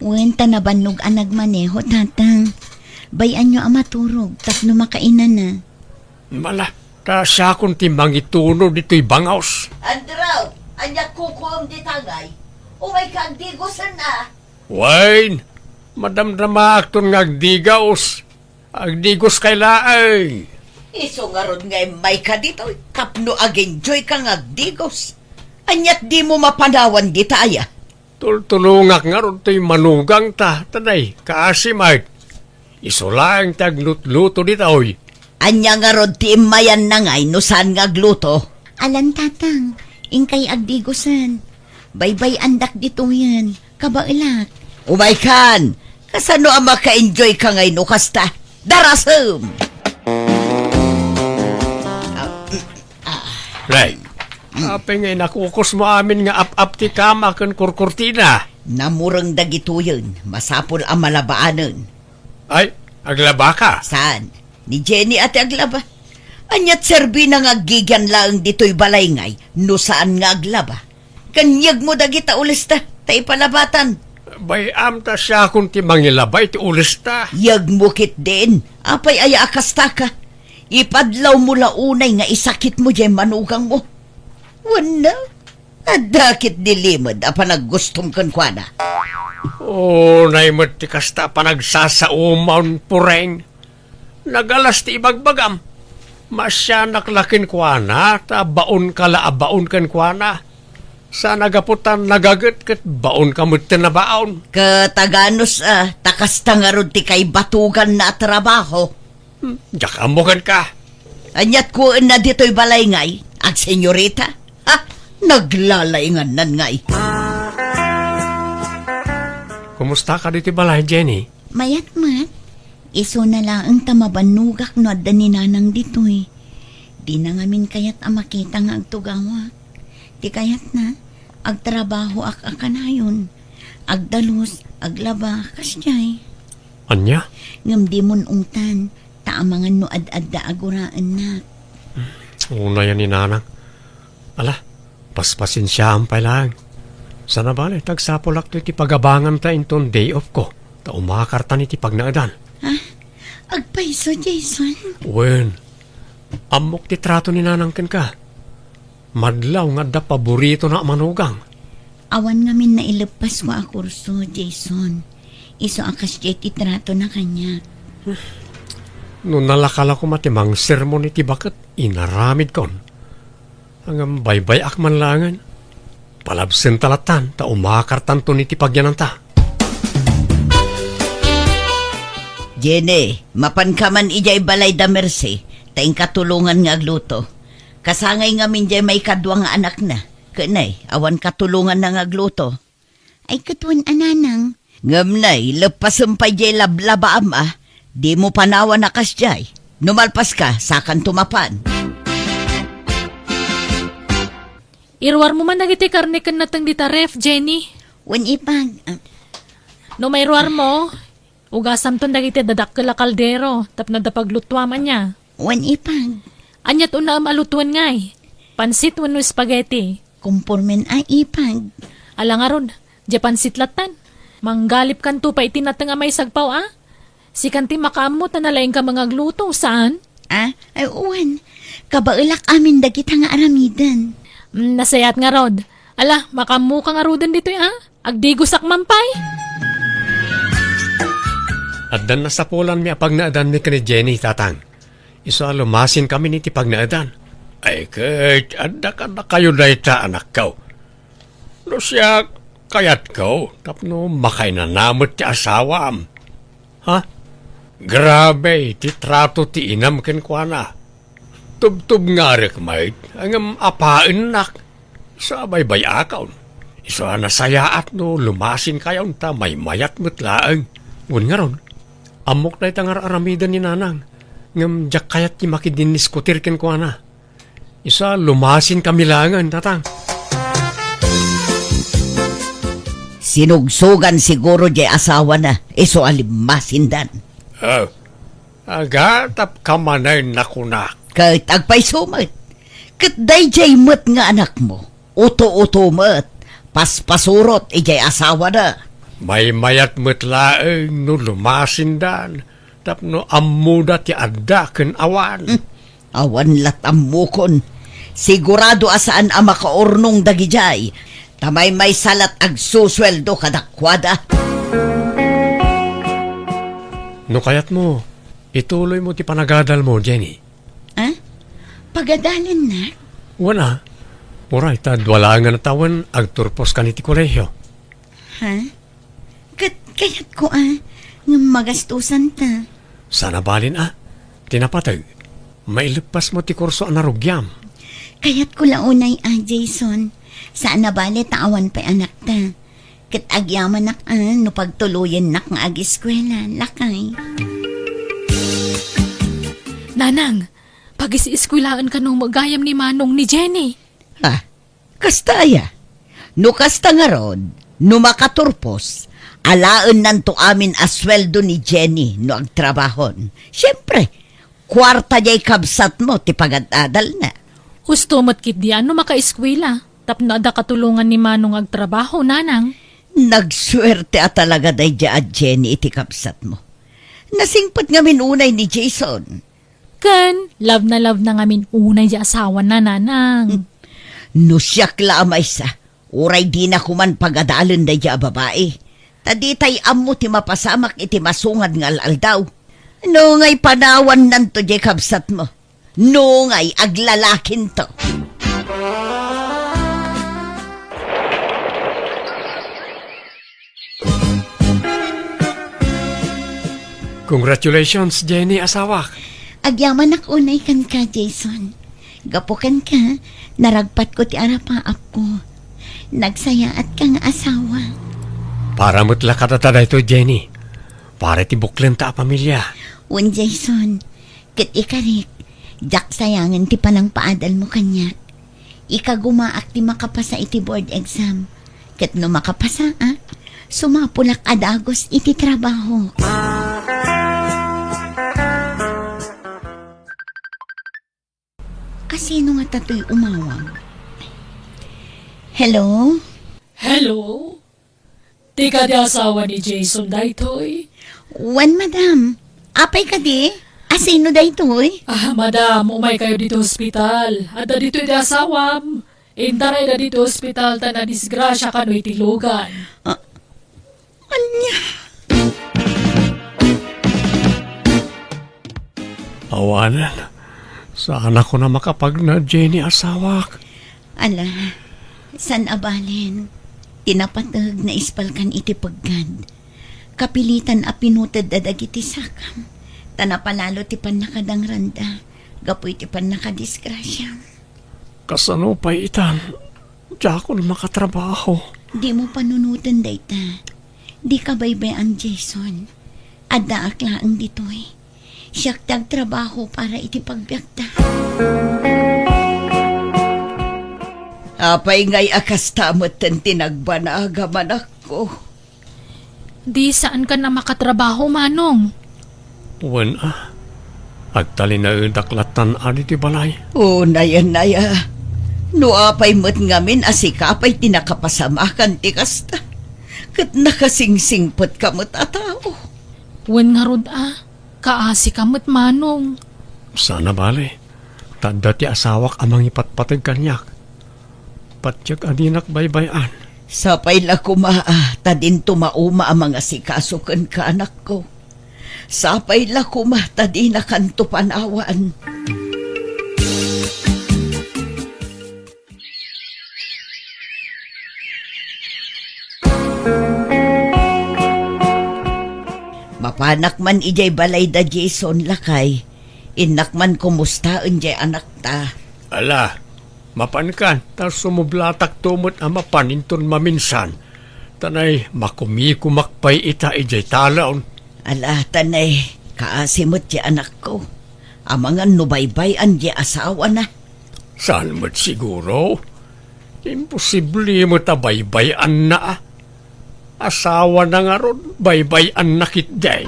Wen, ta nabannog a nagmaneho, Tatang. Bay-anyo a maturog tapno makainana. Mala, ta siakon ti mangituno ditoy bangaws. Andrew, ania kukuam dita ngay? Umayka agdigosen a. Wen, madamdamaakton nga agdigos. Agdigoskay laeng. Isu ngarud nga immayka ditoy tapno ag-enjoyka nga agdigos. Aniat dimo mapanawan dita aya? Tultulongak ngarud toy manugangta, ta nay, kaasi met. Isu laeng ti aglutluto ditoy. Ania ngarud ti immayanna ngay no saan nga agluto? Alan, Tatang, inkay agdigusen. Baybay-andak ditoyen, kabaelak. Umaykan! Kasano a maka-enjoy ka ngay no kasta? Darasem! Ah, mm, ah. Nay, apay nga inakukosmo amin nga ap-ap ti kama ken kurkurtina? Namureng dagitoyen, masapul a malabaanen. Ay, aglabaka? Saan? Ni Jenny a ti aglaba. Aniat serbina nga aggigian laeng ditoy balay ngay no saan nga aglaba? Kaniegmo dagita ulesta, ta ipalabatan. Bay-am ta siakon ti mangilaba iti ulesta. Yegmo ketdin, apay aya a kastaka? Ipadlawmo la unay nga isakitmo diay manugangmo. Wenno, adda ketdi limed a panaggustom kenkuana. Unay met ti kasta a panagsasaoman, Pureng. Nagalas ti ibagbagam. Maasianak la kenkuana, ta baonka la a baon kenkuana. Saan a gapu ta nagaget ket baonka met ti nabaon. Ket aganus a, ta kasta ngarud ti kaibatuganna a trabaho. Hmm, diak ammo kenka. Aniat kuenna ditoy balay ngay, agsenyorita? Ha? Naglalaingannan ngay. Kumusta ka ditoy balay, Jenny? Mayat met. Isuna laeng ta mabannogak no adda ni Nanang ditoy. Dina ngamin kayat a makita nga agtugawak. Ti kayatna, agtrabahoak a kanayon. Agdalus, aglaba, kasdiay. Ania? Ngem dimon ungtan, ta amangan no ad-adda a guraennak. Unayan ni Nanang. Ala, paspasensiaam pay laeng. Sana bale, ta agsapulak toy ti pagabanganta inton day off ko, ta umakartan iti pagnaedan. Ha? Agpayso, Jason? Wen, ammok ti trato ni Nanang kenka. Madlaw nga adda paboritona a manugang. Awan ngamin naileppasko a kurso, Jason. Isu a kasdiay ti tratona kaniak. No nalaka la koma ti mangsermon iti baket, inaramidkon. Ngem baybay-ak man laengen. Palabsenta lattan, ta umakartanton iti pagyananta. Jenny, mapanka man idiay balay da Mercy, ta inka tulongan nga agluto. Kasangay ngamin diay maikadua nga anakna. Ket nay, awan katulonganna nga agluto. Ay, ket wen a, Nanang. Ngem nay, leppasem pay diay lablabaam a. Dimo panawan a kasdiay. No malpaska, sakanto mapan. Iruarmo man dagiti karne ken nateng dita ref, Jenny. Wen, ipag. Ah. No mairuarmo, ugasamton dagiti dadakkel a kaldero tapno adda paglutuam ania. Wen, ipag. Aniat unaem a lutuen ngay? Pansit wenno spaghetti? Kompormen a, ipag. Ala ngarud, diay pansit lattan. Manggalipkanto pay iti nateng a maisagpaw a? Sikan ti makaammo ta nalaingka nga agluto, saan? Ah, ay, wen. Kabaelak amin dagita nga aramiden. Mm, nasayaat ngarud. Ala, makaammoka ngaruden ditoy a? Agdigosak man pay. Addan nasapulanmi a pagnaedanmi ken ni Jenny, Tatang. Isu a lumasinkamin iti pagnaedan. Ay ket, adda kadakayo dayta, anakko. No siak, kayatko tapno makainana met ti asawam. Ha? Grabe ti trato ti inam kenkuana. Tubtubngarek met, ngem apaennak. Isu a baybay-akon. Isu a nasayaat no lumasinkayon ta maymayat met laeng. Wen ngarud, ammok dayta nga ar-aramiden ni Nanang, ngem diak kayat ti makidinniskutir kenkuana. Isu a lumasinkami laengen, Tatang. Sinugsogan siguro diay asawana, isu a limmasindan. Oh, agatapka manen a kunak. Ket agpayso met. Ket daydiay met nga anakmo, uto-uto met, paspasurot idiay asawana. Maymayat met laeng no lumasindan tapno ammoda ti adda ken awan. Hmm. Awan lat ammokon. Sigurado a saan a makaurnong dagidiay, ta maymaysa lat agsusueldo kadakuada. No kayatmo, ituloymo ti panagadalmo, Jenny. Ah? Pagadalennak? Wen a. Uray, ta dua laengen a tawen, agturpos kan iti kolehio. Ha? Ket kayatko a, ngem magastusanta. Saan a balin a, ti napateg. Maileppasmo ti kurso a narugiam. Kayatko la unay a, Jason. Saan a bali ta awan pay anakta. Ket agyamanak a no pagtuloyennak nga agiskuela, lakay. Nanang, pagis-iskuelaen kano met gayam ni Manong ni Jenny. Ah, kasta aya? No kasta ngarud, no makaturpos, alaennanto amin a sueldo ni Jenny no agtrabahon. Siempre, kuarta diay kabsatmo ti pagad-adalna. Husto met ketdi a no makaeskuela, tapno adda katulongan ni Manong agtrabaho, Nanang. Nagsuerte a talaga daydiay a Jenny iti kabsatmo. Nasingpet ngamin unay ni Jason. Ken, love na love na ngamin unay diay asawana, Nanang. No siak la a maysa, uray dina koman pagadalen daydiay a babai. Ta ditay ammo ti mapasamak iti masungad nga al-aldaw. No ngay panawannanto diay kabsatmo. No ngay aglalakinto. Congratulations, Jenny, asawak. Agyamanak unay kenka, Jason. Gapu kenka, naragpatko ti arapaapko. Nagsayaatka nga asawa. Para met la kadata daytoy, Jenny. Para ti buklenta a pamilia. Wen, Jason, ket ikarik, diak sayangen ti panangpaadalmo kaniak. Ikagumaak ti makapasa iti board exam. Ket no makapasaak, sumapulak a dagus iti trabaho. Kasino ngata toy umawag? Hello? Hello? Ti kadi asawa ni Jason daytoy? Wen, madam. Apay kadi? Asino daytoy? Ah, madam, umaykayo ditoy ospital. Adda ditoy ti asawam. Intarayda ditoy ospital ta nadisgrasia kano iti lugan. Ah, ania? Awanen, saanakon a makapagna, Jenny, asawak. Ala, saan a balen, ti napateg naispalkan iti peggad. Kapilitan a pinuted dagiti sakam, ta napalalo ti pannakadangran da, gapu iti pannakadisgrasiam. Kasano pay itan? Diakon makatrabaho. Dimo panunoten dayta. Dika baybay-an, Jason. Addaak laeng ditoy. Siak ti agtrabaho para iti pagbiagta. Apay ngay a kasta metten ti nagbanagam, anakko? Di saankan a makatrabaho, Manong. Wen a, agtalinaedak lattan adi ti balay. O, nayan, naya. No apay met ngamin a sika pay ti nakapasamakan ti kasta, ket nakasingsingpetka met a tao. Wen ngarud a, kaasika met, Manong. Saan a bale, ta adda ti asawak a mangipatpateg kaniak. Patiek a dinak baybay-an. Sapay la koma a ta dinto mauma a mangasikaso kenka, anakko. Sapay la koma ta dinakanto panawan. Mapanak man idiay balay da Jason, lakay. Innak man kumustaen diay anakta. Ala, mapankan, ta sumublatakto met a mapan inton maminsan. Tanay, makumikumak pay ita idiay talon. Ala, tanay, kaasi met ti anakko. Amangan no baybay-an ti asawana. Saan met siguro? Imposible met a baybay-anna a. Asawana ngarud, baybay-anna ketdi.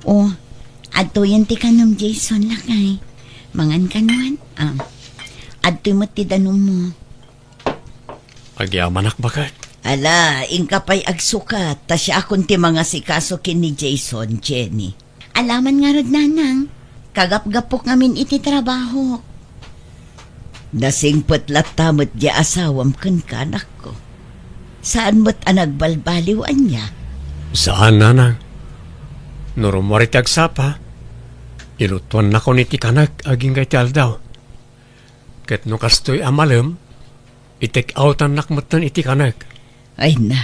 O, adtoyen ti kanom, Jason, lakay. Mangan kano. Ah, adtoy met ti danummo. Agyamanak, baket. Ala, inka pay agsukat, ta siakon ti mangasikaso ken ni Jason, Jenny. Ala man ngarud, Nanang, kagapgapok ngamin iti trabahok. Nasingpet latta met diay asawam kenka, anakko. Saan met a nagbalbaliw ania? Saan, Nanang. No rummuar iti agsapa, ilutuannakon iti kanek agingga iti aldaw. Ket no kastoy a malem, itek-awtannak metten iti kanek. Ay na,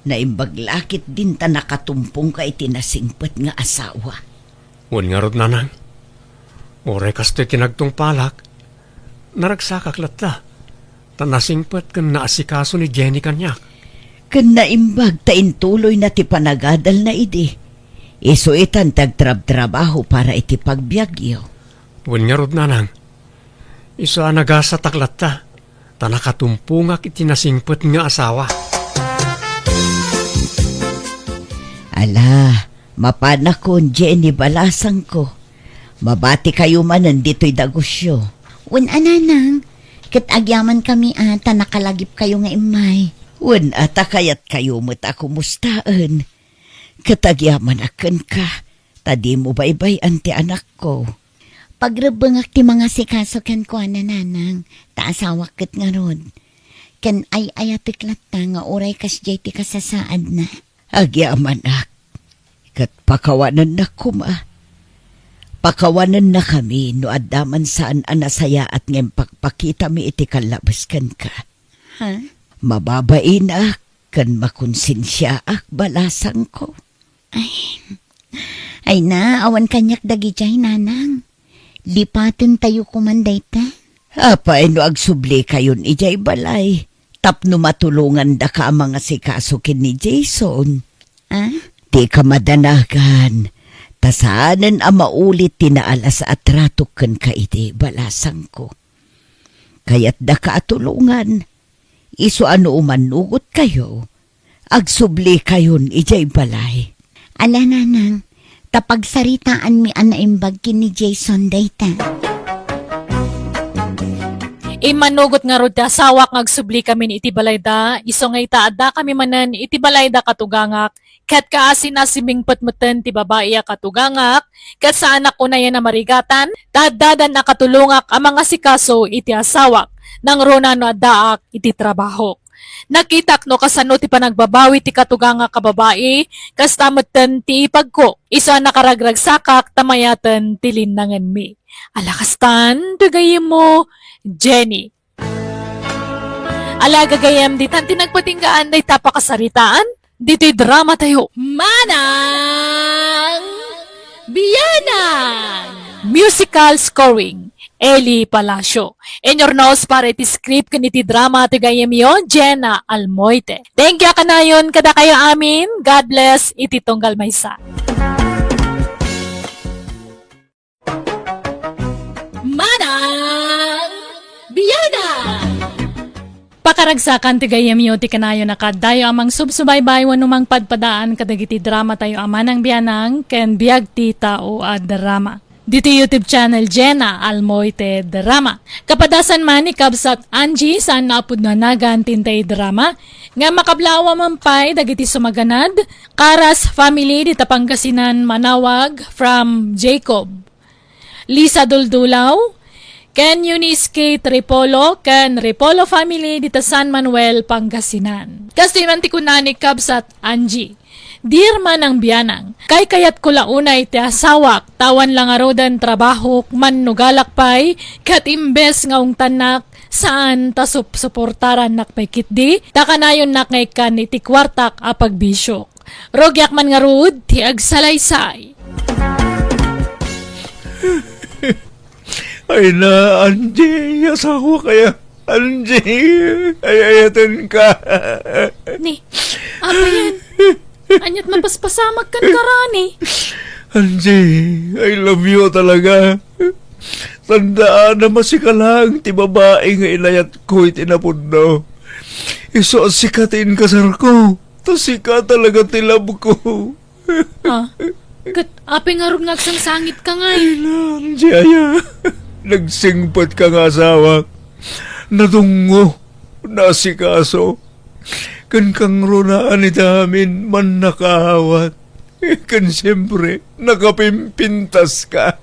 naimbag la ketdin ta nakatumpongka iti nasingpet nga asawa. Wen ngarud, nanang, uray kastoy ti nagtungpalak, naragsakak latta, ta nasingpet ken naasikaso ni Jenny kaniak. Ken naimbag ta intuloyna ti panagadalna idi. Isu itan ti agtrabtrabaho para iti pagbiagyo. Wen ngarud, nanang, isu a nagasatak latta, ta nakatumpongak iti nasingpet nga asawa. Ala, mapanakon, Jenny balasangko. Mabatikayo manen ditoy dagusyo. Wen a, nanang, ket agyamankami a ta nakalagipkayo nga immay. Wen a ta kayatkayo met a kumustaen. Ket agyamanak kenka, ta dimo baybay-an ti anakko. Pagrebbengak ti mangasikaso kenkuana, nanang, ta asawak ket ngarud. Ken ay-ayatek latta nga uray kasdiay ti kasasaadna. Agyamanak, ket pakawanennak koma. Pakawanennakami no adda man saan a nasayaat nga impakpakitami iti kallabes kenka. Ha? Mababainak ken makonsensiaak, balasangko. Ay, ay na, awan kaniak dagidiay, nanang. Lipatentayo koman dayta. Apay no agsublikayon idiay balay tapno matulongandaka a mangasikaso ken ni Jason? Ah? Dika madanagan, ta saanen a maulit ti naalas a tratok kenka idi, balasangko. Kayatdaka a tulongan, isu a no umannugotkayo, agsublikayon idiay balay. Ala, nanang, ta pagsaritaanmi a naimbag ken ni Jason dayta. Immanugot ngarud ti asawak nga agsubli kamin iti balayda, isu nga ita, addakami manen iti balayda katugangak, ket kaasi-asimingpet metten ti babai a katugangak, ket saanak unayen a marigatan, ta addadan a katulongak a mangasikaso iti asawak, nangruna no addaak iti trabahok. Nakitak no kasano ti panagbabawi ti katugangak a babai, kasta metten ti ipagko, isu a nakaragragsakak ta mayaten ti linnangenmi. Ala kastan, ti gayyemmo, Jenny. Ala, gagayyem, ditan ti nagpatinggaan dayta pakasaritaan, ditoy drama tayo. Manang Bianang! Musical scoring, Eli Palacio. Inyurnos para iti script ken iti drama ti gayyemyo, Jenna Almoite. Thank you a kanayon kadakayo amin. God bless iti tunggal maysa. Manang Bianang! Pakaragsakan ti gayyemyo ti kanayon a kaaddayo a mangsubsubaybay wenno mangpadpadaan kadagiti drama tayo a Manang Bianang ken Biag ti Tao a Drama. Ditoy YouTube channel, Jenna Almoite Drama. Kapadasan man ni Kabsat Angie, saan nga apudno a nagan ti intay drama, nga makablawa man pay dagiti sumaganad, Karas family dita Pangasinan, Manawag, from Jacob. Lisa Duldulaw, ken Eunice K. Tripolo, ken Ripolo family dita San Manuel, Pangasinan. Kastoy man ti kuna ni Kabsat Angie. Dear Manang Bianang, kaykayatko la unay ti asawak, ta awan la ngaruden trabahok, mannugalak pay, ket imbes nga ungtannak, saan ta sup-, suportarannak pay ketdi, ta kanayonnak nga ikkan iti kuartak a pagbisiok. Rugiak man ngarud ti agsalaysay. Ay na, Angie, asawa kaya? Angie, ay-ayatenka. Ni, apayen? Ania't mapaspasamak kenka, Rani? Angie, I love you talaga. Tandaanam a sika lang ti babai nga inayatko iti napudno. Isu a sika ti inkasarko. Ta sika talaga ti love ko. Ah, ket apay ngarud nga agsangsangitka ngay? Ay, Angie aya. Nagsingpetka nga asawak. Nadungngo, naasikaso. Ken kangrunaan ita amin, mannakaawat. Ken siempre, nakapimpintaska.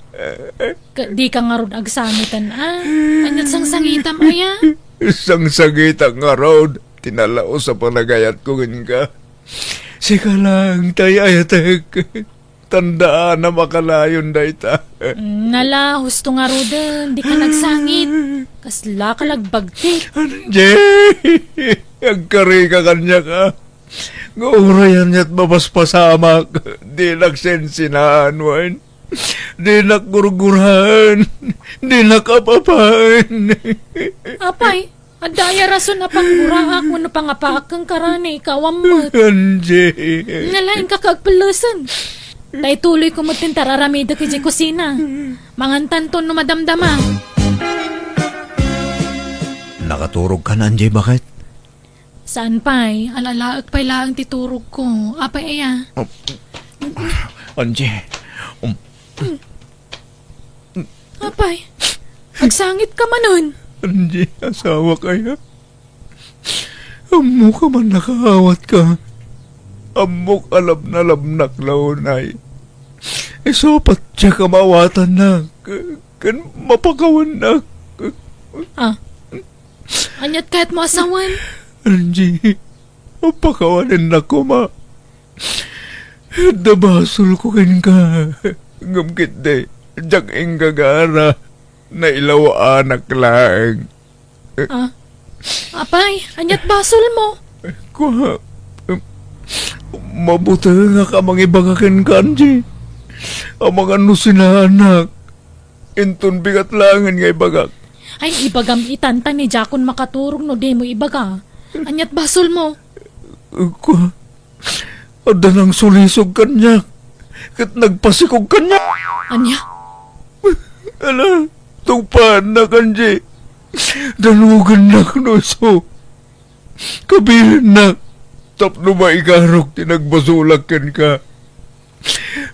Ket dika ngarud agsangiten, a? Ania't sangsangitam aya? Sangsangitak ngarud ti nalaus a panagayatko kenka. Sika lang ti ay-ayatek. Tandaanam a kanayon dayta. Mm, nala, husto ngaruden, dika nagsangit. Kasla ka lagbagtik. Anjay, agkarika kaniak a. Nga uray ania't mapaspasamak, dinak sensenaan wen. Dinak gurguraen, dinak apapaen. Apay, adda aya rason a pangguraak wenno pangapaak kenka, Rani, ikaw ammet. Anjay. Nalaing ka kagpellesen. Ta ituloy ko met ti tararamidek idiay kusina. Mangantanto no madamdama. Nakaturog ka na, Anjay, baket? Saan pay, alalaek pay laeng ti turog ko. Apay aya? Oh, Angie, um, Apay, agsangit ka manen. Angie, asawa kaya? Ammo ka man nakaawat ka. Ammok a labnalabnak la unay. Isu a patiek a maawatannak ken mapakawannak. Ah, Aniat kayatmo a sawen? Angie, pakawanennak koma. Adda basolko kenka. Ngem ketdi, diak inggagara. Nailawaanak laeng. Ah, apay, aniat basolmo? Kua, em, mabutengak a mangibaga kenka, Angie. Amangan no sinaanak. Inton bigat laengen nga ibagak. Ay, ibagam itan ta ni diakon makaturog no dimo ibaga. Aniat basolmo? Kua, adda nangsulisog kaniak, ket nagpasikog kaniak. Ania? Ala, tungpaannak, Angie. Danugennak no isu. Kabilinnak tapno maikarok ti nagbasolak kenka.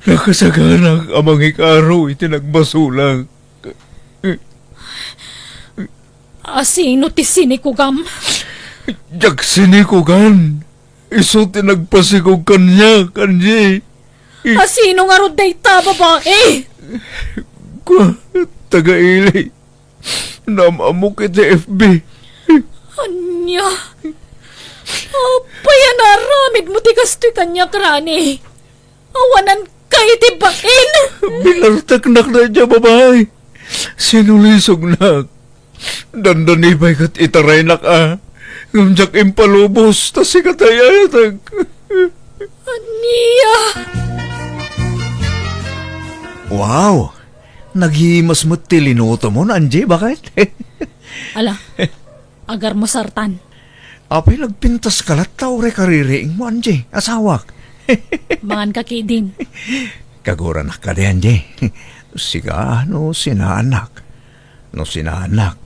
Nakasaganak a mangikaro iti nagbasolak. Asino ti sinikugam? Diak sinikugan. Isu ti nagpasikog kaniak, Angie. Asino ngarud dayta a babai? Kua, taga-ili. Naam-ammok iti F B. Ania? Apay a naaramidmo ti kastoy kaniak, Rani? Awananka iti bain! Binarteknak daydiay a babai. Sinulisognak. Dandani pay ket itaraynak a. Ngem diak impalubos ta sika ti ay-ayatek. Ania? Wow! Naghimas met ti linutomon, Angie, baket? Ala, agarmusartan. Apay, nagpintas ka latta uray kaririingmo, Angie, asawak? Mangan ka ketdin. Kaguranak kadi, Angie. Sika, no sinaanak. No sinaanak,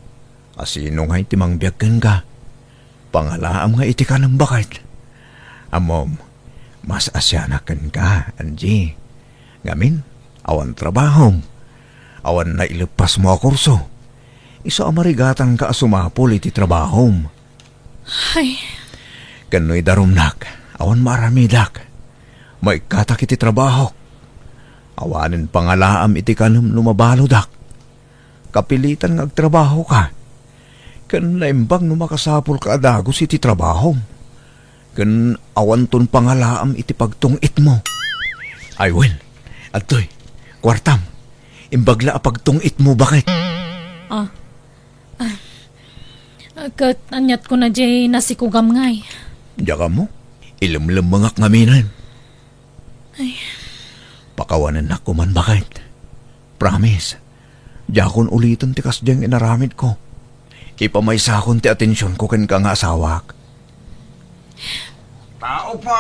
asino ngay ti mangbiag kenka? Pangalaam nga iti kanem, baket. Ammom, mas asianak kenka, Angie. Ngamin, awan trabahom. Awan naileppasmo a kurso. Isu a marigatanka a sumapul iti trabahom. Ay. Ken no idarumnak, awan maaramidak. Maikkatak iti trabahok. Awanen pangalaam iti kanem no mabaludak. Kapilitan nga agtrabahoka. Ken naimbag no makasapulka a dagus iti trabahom. Ken awanton pangalaam iti pagtung-itmo. Ay, wen, adtoy, kuartam. Imbag la a pagtung-itmo, baket. Ah. Ah. Ket aniat kona diay nasikugam ngay? Diak ammo. Ilemlemmengak ngaminen. Ay. Pakawanennak koman, baket. Promise, diakon uliten ti kasdiay nga inaramidko. Ipamaysakon ti atensionko kenka nga asawak. Tao po!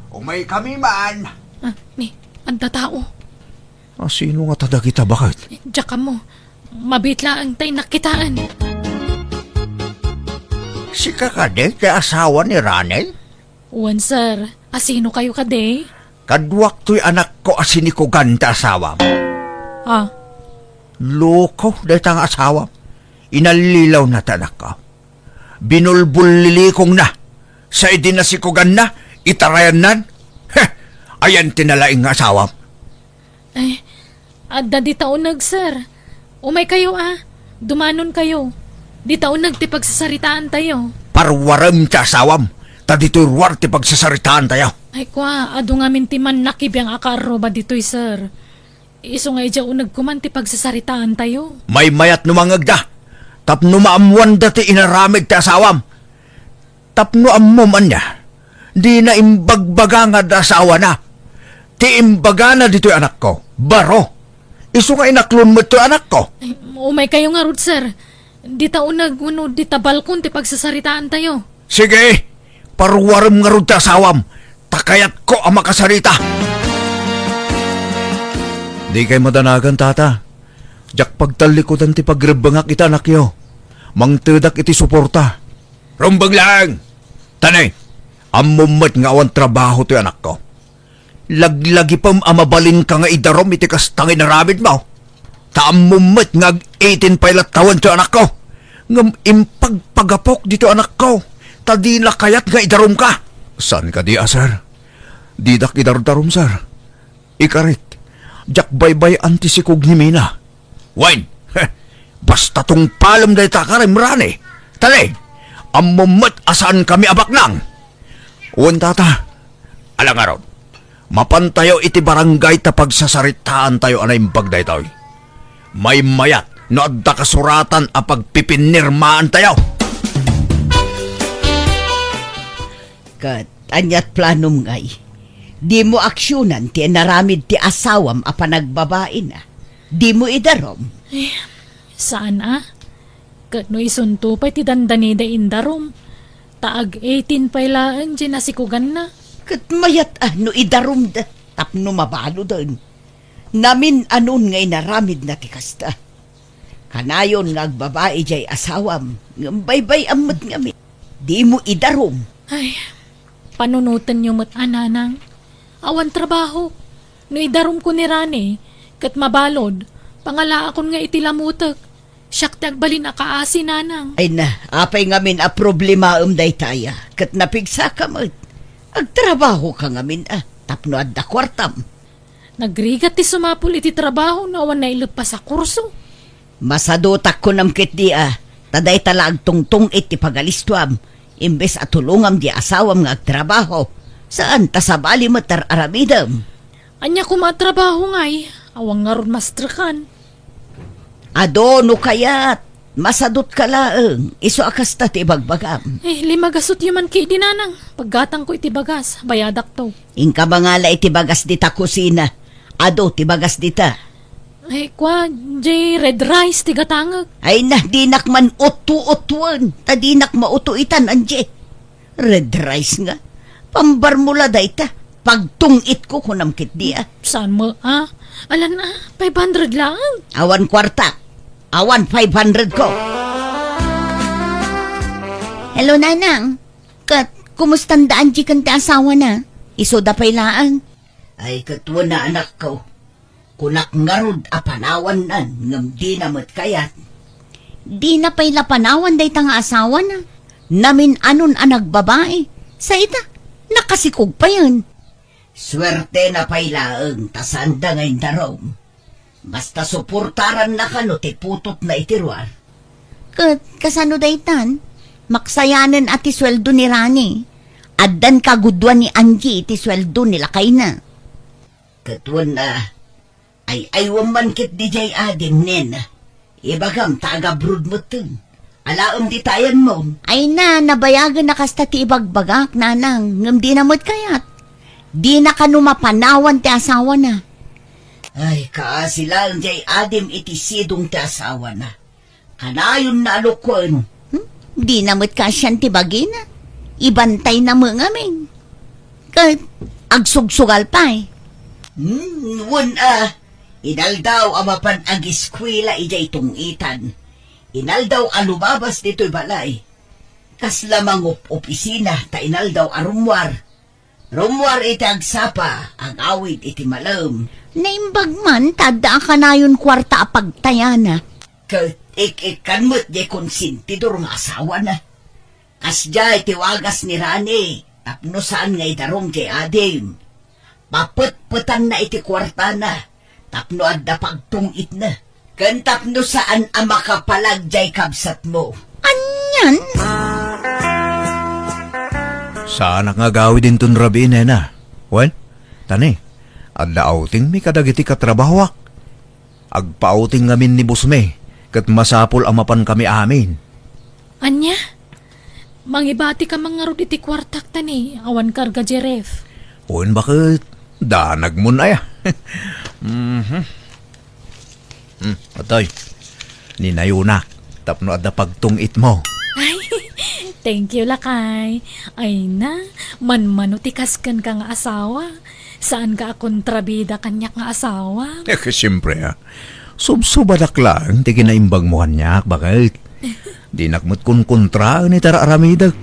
Umaykami man! Ah, ni, adda tao. Asino ngata dagita, baket? Diak ammo. Mabiit laeng ta innak kitaen. Sika kadi ti asawa ni Rani? Wen, sir. Asino kayo kadi? Kaduak toy anakko a sinikugan ti asawam. Ah. Loko dayta nga asawam. Inallilawna ti anakko. Binulbullilikongna. Sa idi nasikuganna, itarayannan. Heh! Ayan ti nalaing nga asawam. Ay, adda dita uneg, sir. Umay kayo, ah. Dumanon kayo. Dita uneg ti pagsasaritaan tayo. Parwarem ti asawam, ta ditoy ruar ti pagsasaritaan tayo. Ay kua, adu ngamin ti mannakibiang a kaarruba ditoy, sir. Isu nga idiay unegko man ti pagsasaritaantayo. Maymayat no mangngegda, tapno maammoanda ti inaramid ti asawam. Tapno ammom ania, dina imbagbaga nga adda asawana. Ti imbagana ditoy anakko, baro. Isu nga inaklon met toy anakko. Ay, umaykayo ngarud, sir. Dita uneg wenno dita balkon ti pagsasaritaantayo. Sige, paruarem ngarud ti asawam, ta kayatko a makasarita. Dikay madanagan, tata. Diak pagtallikudan ti pagrebbengak iti anakyo. Mangtedak iti suporta. Rumbeng laeng! Tani, ammom met nga awan trabaho ti anakko. Laglagipem a mabalinka nga idarum iti kasta nga inaramidmo. Ta ammom met nga ag-eighteen pay latta wen ti anakko. Ngem impagpagapok ditoy anakko, ta dina kayat nga idarumka. Saan kadi a, sir? Didak idardarum, sir. Ikarit, diak baybay-an ti sikog ni Mina. Wen, basta tungpalem dayta a karim, Rani. Tani, ammom met a saankami a baknang. Wen, tata, ala ngarud, mapantayo iti barangay ta pagsasaritaantayo a naimbag daytoy. Maymayat no adda kasuratan a pagpipinirmaantayo. Ket ania't planom ngay? Dimo aksionan ti inaramid ti asawam a panagbabaina. Dimo idarum. Eh, saan a? Ket no isunto pay ti dandanida indarum, ta ag-eighteen pay laeng diay nasikoganna. Ket mayat a no idarumda tapno mabaloden. Namin-anon nga inaramidna ti kasta. Kanayon nga agbabai diay asawam, ngem baybay-am met ngamin. Dimo idarum. Ay, panunotenyo met a, nanang. Awan trabaho. No idarumko ni Rani, ket mabalod, pangalaakon nga iti lamutek. Siak ti agbalin a kaasi, nanang. Ay na, apay ngamin a problemaem daytaya, ket napigsaka met. Agtrabahoka ngamin a, tapno adda kuartam. Nagrigat ti sumapul iti trabaho no awan naileppas a kurso. Masadutak kunam ketdi a, ta dayta la agtungtung-it ti pagalistuam, imbes a tulongam di asawam nga agtrabaho, saan ta sabali met ar-aramidem. Ania koma a trabaho ngay? Awan ngarud mastrekan. Adu no kayat, masadutka laeng, isu a kasta ti ibagbagam. Eh, limagasutyo man ketdi, nanang. Paggatangko iti bagas, bayadakto. Inka mangala iti bagas dita kusina. Adu ti bagas dita. Eh, kua, diay red rice ti gatangek. Ay na, dinak man utto-uttoen, ta dinak mauto itan, andi. Red rice nga. Pambarmo la dayta. Pagtung-itko kunam ketdi a. Saan mo, a? Alan a, five hundred laeng. Awan kuarta. Awan five hundred ko. Hello, Nanang. Ket, kumustanda Angie ken ti asawana? Isuda pay laeng. Ay, ket wen a, anakko. Kunak ngarud a panawannan ngem dina met kayat. Dina pay la panawan dayta nga asawana. Namin-anon a nagbabai. Sa ita, nakasikog payen. Suertena pay laeng ta saanda nga indarum. Basta suportaranna kano ti putotna iti ruar. Ket kasano daytan? Maksayanen a ti sueldo ni Rani. Addan kagudua ni Angie iti sueldo ni lakayna. Ket wen a, ay-aywem man ketdi diay adim, nena. Ibagam ta agabroad metten. Alaem dita ayanmo. Ay na, nabayagen a kasta ti ibagbagak, nanang, ngem dina met kayat. Dina kano mapanawan ti asawana. Ay, kaasi laeng diay adim iti sidong ti asawana. Kanayonna a lukuen. Hmm? Dina met kaasian ti bagina. Ibantayna met ngamin. Ket agsugsugal pay. Hmm, wen a, inaldaw a mapan agiskuela idiay tung-itan. Inaldaw a lumabas ditoy balay. Kasla mangup-opisina ta inaldaw a rummuar. Rummuar iti agsapa, agawid iti malem. Naimbag man ta adda a kanayon kuarta a pagtayana. Ket ik-ikkan met diay konsentidor nga asawana. Kasdiay ti wagas ni Rani, tapno saan nga idarum diay adim. Papetpetanna iti kuartana, tapno adda pagtung-itna. Ken tapno saan a makapalag diay kabsatmo. Anian? Saanak nga agawid inton rabii, nena. Wen, tani, adda outingmi kadagiti katrabahoak. Agpa-outing ngamin ni bossmi, ket masapul a mapankami amin. Ania? Mangibatika man ngarud iti kuartak, tani, awan karga, Jeref. Wen, baket, danagmon aya. Mhm. Hmm, atoy. Ninayonak tapno adda pagtungitmo. Ay, thank you, lakay. Ay na, manmano ti kas kenka nga asawa. Saanka a kontrabida kaniak nga asawa. Eh, siempre, ah. Subsubadak laeng ti kinaimbagmo kaniak, baket. Dinak met konkontraen iti ar-aramidek.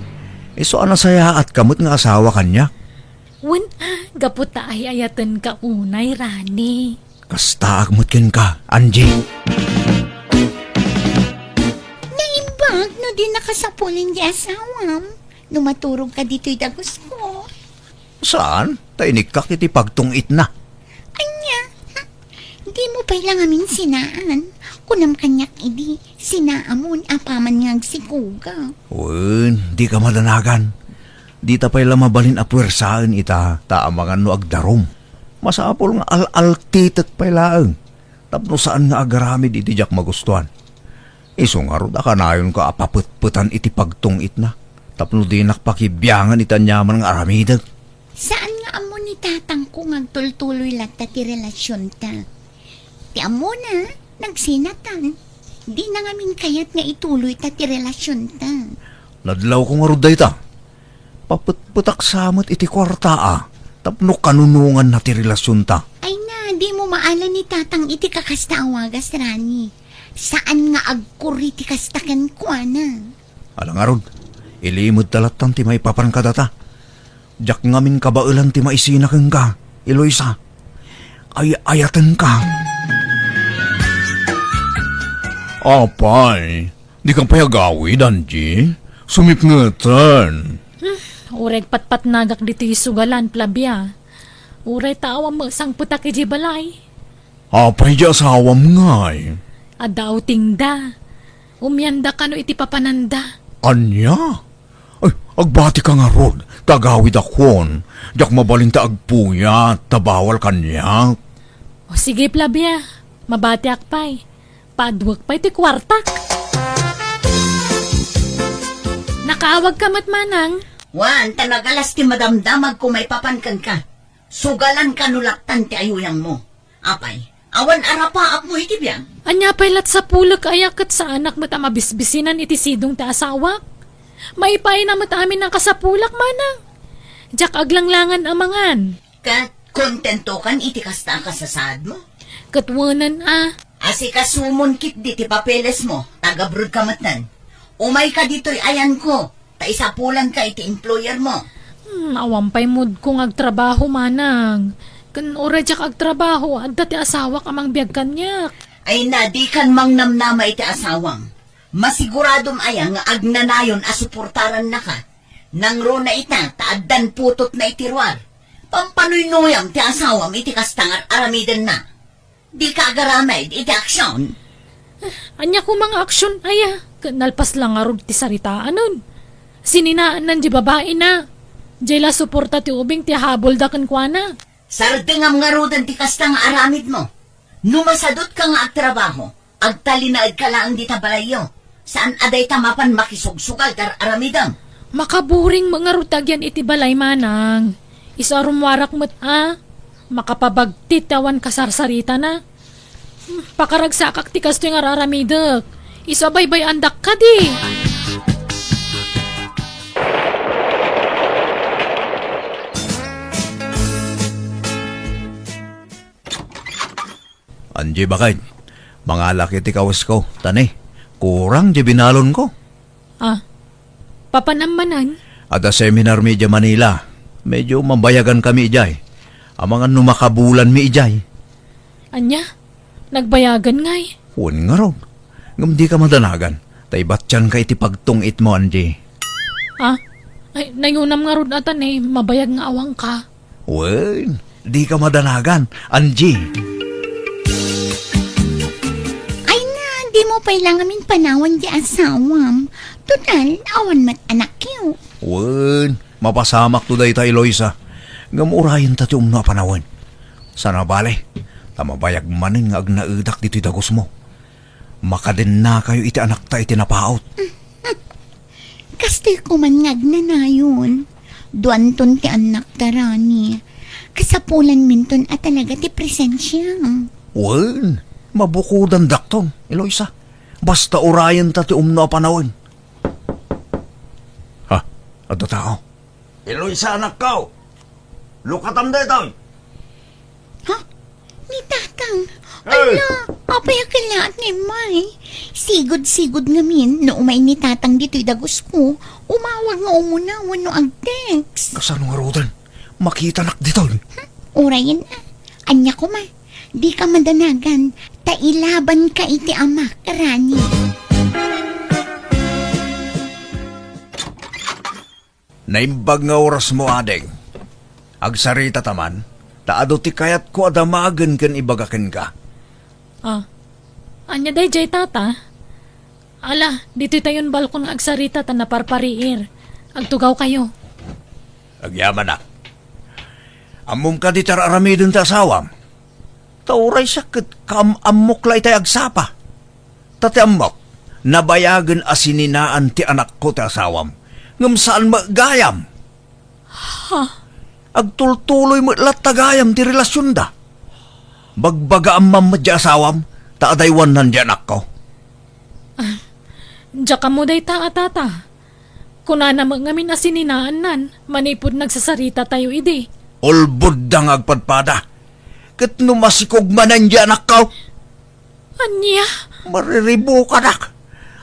Isu a nasayaatka met nga asawa kaniak. Wen, ah, gapu ta ay-ayatenka unay, Rani. Kastaak met kenka, Angie. Naimbag no di nakasapulen ti asawam no maturogka ditoy dagusko. Saan? Ta inikkak iti pagtungitna. Ania? Hm? Dimo pay la ngamin sinaan. Kunam kaniak idi, sinaamon apaman nga agsikuga. Wen, dika madanagan. Dita pay la mabalin a puersaen ita, ta amangan no agdarum. Masapul nga al-altitek pay laeng, tapno saan nga agaramid iti diak magustuan. Isu ngarud a kanayonka a papetpetan iti pagtungitna, tapno dinak pakibiangan iti aniaman nga aramidek. Saan nga ammo ni tatangko nga agtultuloy latta ti relasionta. Ti ammona, nagsinatan. Dina ngamin kayat nga ituloyta ti relasionta. Nadlawko ngarud dayta. Papetpetak sa met iti kuarta a, tapno kanunonganna ti relasionta. Ay na, dimo maala ni tatang iti kakasta a wagas, Rani. Saan nga agkuri ti kasta kenkuana. Ala ngarud, ilimedta lattan ti maipapan kadata. Diak ngamin kabaelan ti maisina kenka, Eloisa. Ay-ayatenka. Apay, dika pay agawid, Angie? Sumipngeten. Hmm, uray patpatnagak ditoy sugalan, Flavia. Uray ta awan met sangpetak idiay balay. Apay di asawam ngay? Adda outingda. Umianda kano iti papananda. Ania? Ay, agbatika ngarud, ta agawidakon. Diak mabalin ta agpuyat, ta bawal kaniak. O sige, Flavia, mabatiak pay. Paaduek pay ti kuartak. Nakaawagka met, manang? Wen, ta nagalas ti madamdamagko maipapan kenka. Sugalan kano lattan ti ayuyangmo. Apay, awan a rapaapmo iti biag? Ania pay lat sapulek aya ket saanak met a mabisbisinan iti sidong ti asawak? Maipaayna met amin a kasapulak, manang. Diak aglanglangan a mangan. Ket kontentokan iti kasta a kasasaadmo? Ket wenen a. Asikasumon ketdi ti papelesmo, ta agabrodka metten. Umayka ditoy ayanko, ta isapulanka iti employermo. Hmm, awan pay moodko nga agtrabaho, manang. Ken uray diak agtrabaho, adda ti asawak a mangbiag kaniak. Ay na, dikan mangnamnama iti asawam. Masiguradom aya nga agnanayon a suportarannaka? Nangruna ita ta addan putotna iti ruar. Pampanuynuyam ti asawam iti kasta nga ar-aramidenna. Dika agaramid iti aksion. Ania koma nga aksion aya? Ket nalpas la ngarud ti saritaanen. Sininaannan di babaina. Diay la suporta ti ubing ti habolda kenkuana. Sardengam ngaruden ti kasta nga aramidmo. No masadutka nga agtrabaho, agtalinaedka laeng dita balayyo. Saan a dayta mapan makisugsugal ti ar-aramidem. Makaburing met ngarud ti agyan iti balay, manang. Isu a rummuarak met a makapabagtit ti awan kasarsaritana. Hmm, pakaragsakak ti kastoy nga ar-aramidek. Isu a baybay-andak kadi. Angie, baket, mangalak iti kawesko, ta ne, kurang diay binalonko. Ah, papanam manen? Adda seminarmi idiay Manila. Medyo mabayagankami idiay. Amangan no makabulanmi idiay. Ania? Nagbayagan ngay? Wen ngarud. Ngem dika madanagan, ta ibatianka iti pagtungitmo, Angie. Ah? Ay, nayunam ngarud a ta ne, mabayag nga awanka. Wen, dika madanagan, Angie. Ay na, dimo pay la ngamin panawan ti asawam. Total, awan met anakyo. Wen, mapasamakto dayta, Eloisa. Ngem urayenta ti umno a panawen. Saan a bale, ta mabayag manen nga agnaedak ditoy dagusmo. Makadennakayo iti anakta iti napaut. Kastoy koman nga agnanayon. Duanton ti annakta, Rani. Kasapulanminton a talaga ti presensia. Wen, mabukudandakton, Eloisa. Basta urayenta ti umno a panawen. Ha, adda tao. Eloisa, anakko! Lukatam daytoy! Ha? Ni Tatang? Hey! Ala, apay a kellaat nga immay? Sigud-sigud ngamin no umay ni Tatang ditoy dagusko, umawag nga umuna wenno ag-text. Kasano ngaruden? Makitanak ditoy. Hmm, urayen a. Ania koma, dika madanagan, ta ilabanka iti amak, Rani. Naimbag nga orasmo, ading. Agsaritata man, ta adu ti kayatko a damagen ken ibaga kenka. Ah, ania daydiay, Tata? Ala, ditoytayon balkon nga agsarita ta naparpariir. Agtugawkayo. Agyamanak. Ammom kadi ti ar-aramiden ti asawam? Ta uray siak ket kaam-ammok la itay agsapa. Ta ti ammok, nabayagen a sininaan ti anakko ti asawam, ngem saan met gayam. Ha? Agtultuloy met latta gayam ti relasionda. Bagbagaam man met ti asawam, ta adaywannan ti anakko. Ah, diak ammo dayta a, Tata. Kunana met ngamin a sininaannan manipud nagsasaritatayo idi. Ulbodda nga agpadpada. Ket no masikog manen ti anakko? Ania? Mariribukanak.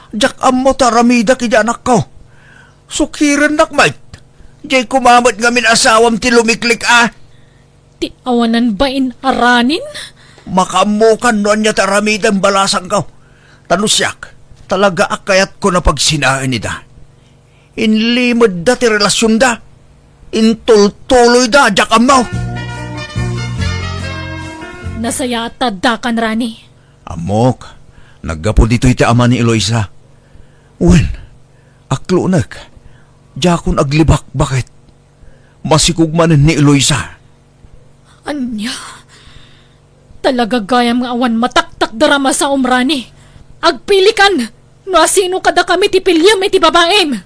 Diak ammo ti aramidek iti anakko. Sukirennak met. Diay koma met ngamin asawam ti lumiklik a. Ti awanan bain a Ranin? Makaammokan no ania ti aramidem balasangko. Ta no siak, talaga a kayatko a pagsinaen ida. Inlimedda ti relasionda. Intultuloyda, diak ammo. Nasayaat ta addakan, Rani. Ammok, naggapu ditoy ti ama ni Eloisa. Wen, aklonek, diakon aglibakbaket. Masikog manen ni Eloisa. Ania? Talaga gayam nga awan mataktakderem a saom, Rani. Agpilikan no asino kadakami ti piliem iti babaim.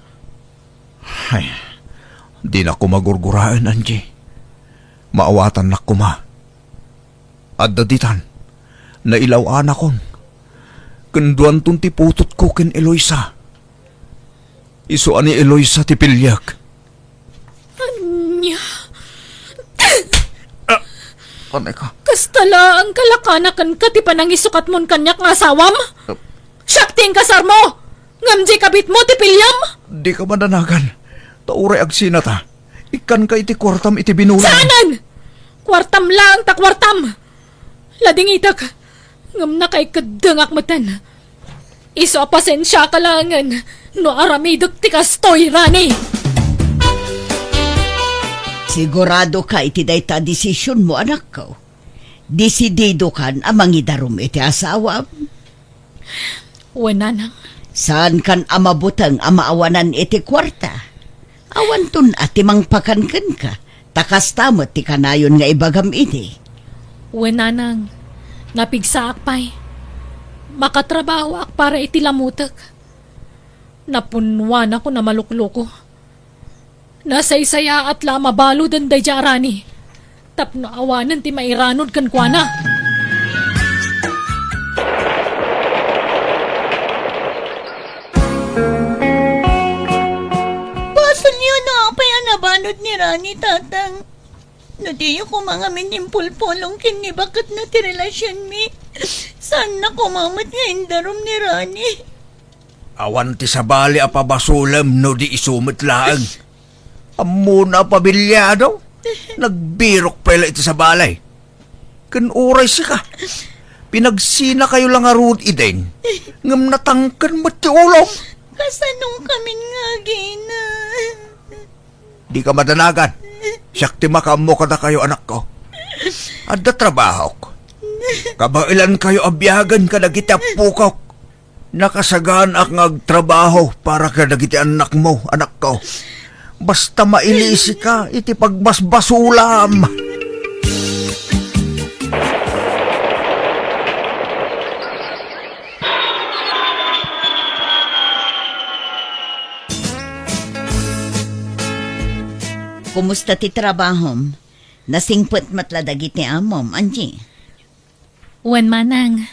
Ay, dinak koma gurguraen, Angie. Maawatannak koma. Adda ditan, nailaw-anakon. Ken duanton ti putotko ken Eloisa. Isu a ni Eloisa ti piliek. Ania? Ah, anay ka? Kasta laeng kalakanakenka ti panangisukatmon kaniak nga asawam? Ah. Siak ti inkasarmo, ngem diay kabitmo ti piliam? Dika madanagan, ta uray agsinata, ikkanka iti kuartam iti binulan. Saanen! Kuartam laeng ta kuartam! Ladingitek, ngem nakaikeddengak metten. Isu a pasensiaka laengen no aramidek ti kastoy, Rani. Siguradoka iti dayta a desisionmo, anakko? Desididokan a mangidarum iti asawam? Wen, nanang. Saankan a mabuteng a maawanan iti kuarta? Awanton a ti mangpakan kenka, ta kasta met ti kanayon nga ibagam idi. Wen, nanang, napigsaak pay. Makatrabahoak para iti lamutek. Napunnuanakon a malukluko. Nasaysayaat la a mabaluden daydiay a Rani tapno awanen ti mairanod kenkuana. Basolyo no apay a nabalud ni Rani, Tatang. No diyo koma ngamin impulpulong ken ni baketna ti relasionmi, saanna koma met nga indarum ni Rani. Awan ti sabali a pabasolem no di isu met laeng. Ammona a pamilyado. Nagbirok pay la iti sabali. Ken uray sika, pinagsinakayo la ngarud idin, ngem natangken met ti ulom. Kasano kamin nga agina? Dika madanagan. Siak ti makaammo kadakayo, anakko. Adda trabahok. Kabaelankayo a biagen kadagiti appokok. Nakasaganaak nga agtrabaho para kadagiti annakmo, anakko. Basta mailiisika iti pagbasbasulam. Kumusta ti trabahom? Nasingpet met la dagiti amom, Angie? Wen manang,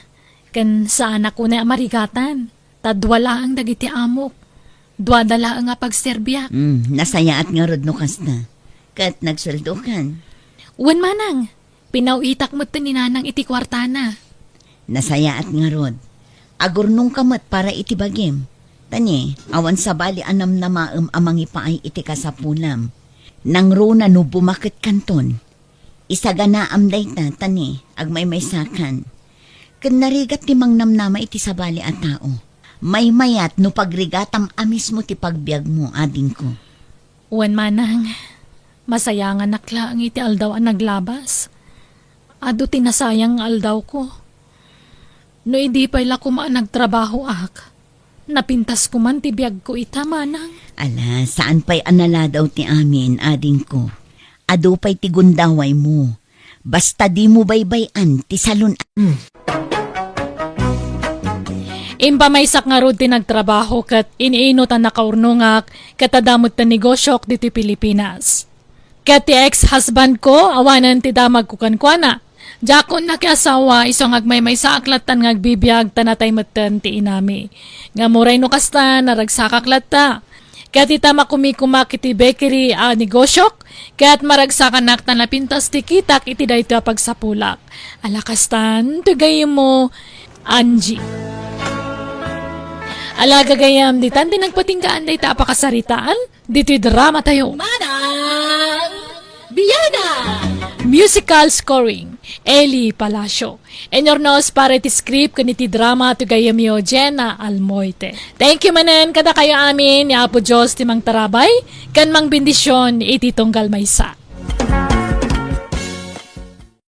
ken saanak unay a marigatan, ta dua laeng dagiti amok. Duada laeng a pagserbiak. Mm, nasayaat ngarud no kasta. Ket nagsueldokan. Wen manang, pinaw-itak met ni nanang iti kuartana. Nasayaat ngarud. Agurnongka met para iti bagim. Tani, awan sabali a namnamaem a mangipaay iti kasapulam. Nangruna no bumaketkanton. Isaganaam dayta, tani, agmaymaysakan. Ken narigat ti mangnamnama iti sabali a tao. Maymayat no pagrigatam a mismo ti pagbiagmo, adingko. Wen manang, masayanganak laeng iti aldaw a naglabas. Adu ti nasayang nga aldawko. No idi pay la koma a nagtrabahoak, napintas koman ti biagko ita, manang. Ala, saan pay a naladaw ti amin, adingko. Adu pay ti gundawaymo. Basta dimo baybay-an ti salun-, Impamaysak ngarud ti nagtrabaho ket iniinot a nakaurnongak ket adda met ti negosiok ditoy Pilipinas. Ket ti ex-husband ko, awanen ti damagko kenkuana. Diakon nakiasawa, isu nga agmaymaysaak lattan nga agbibiag, ta natay metten ti inami. Ngem uray no kasta, naragsakak latta. Ket ita makumikumak iti bakery a negosiok, ket maragsakanak ta napintas ti kitak iti daytoy a pagsapulak. Ala kastan, ti gayyemmo, Angie. Ala gagayyem, ditan ti nagpatinggaan dayta a pakasaritaan, ditoy drama tayo. Manang Biana! Musical scoring, Eli Palacio. Inurnos para iti script ken iti drama ti gayyemyo, Jenna Almoite. Thank you manen kadakayo amin, ni Apo Dios ti mangtarabay, ken mangbendision iti tunggal maysa.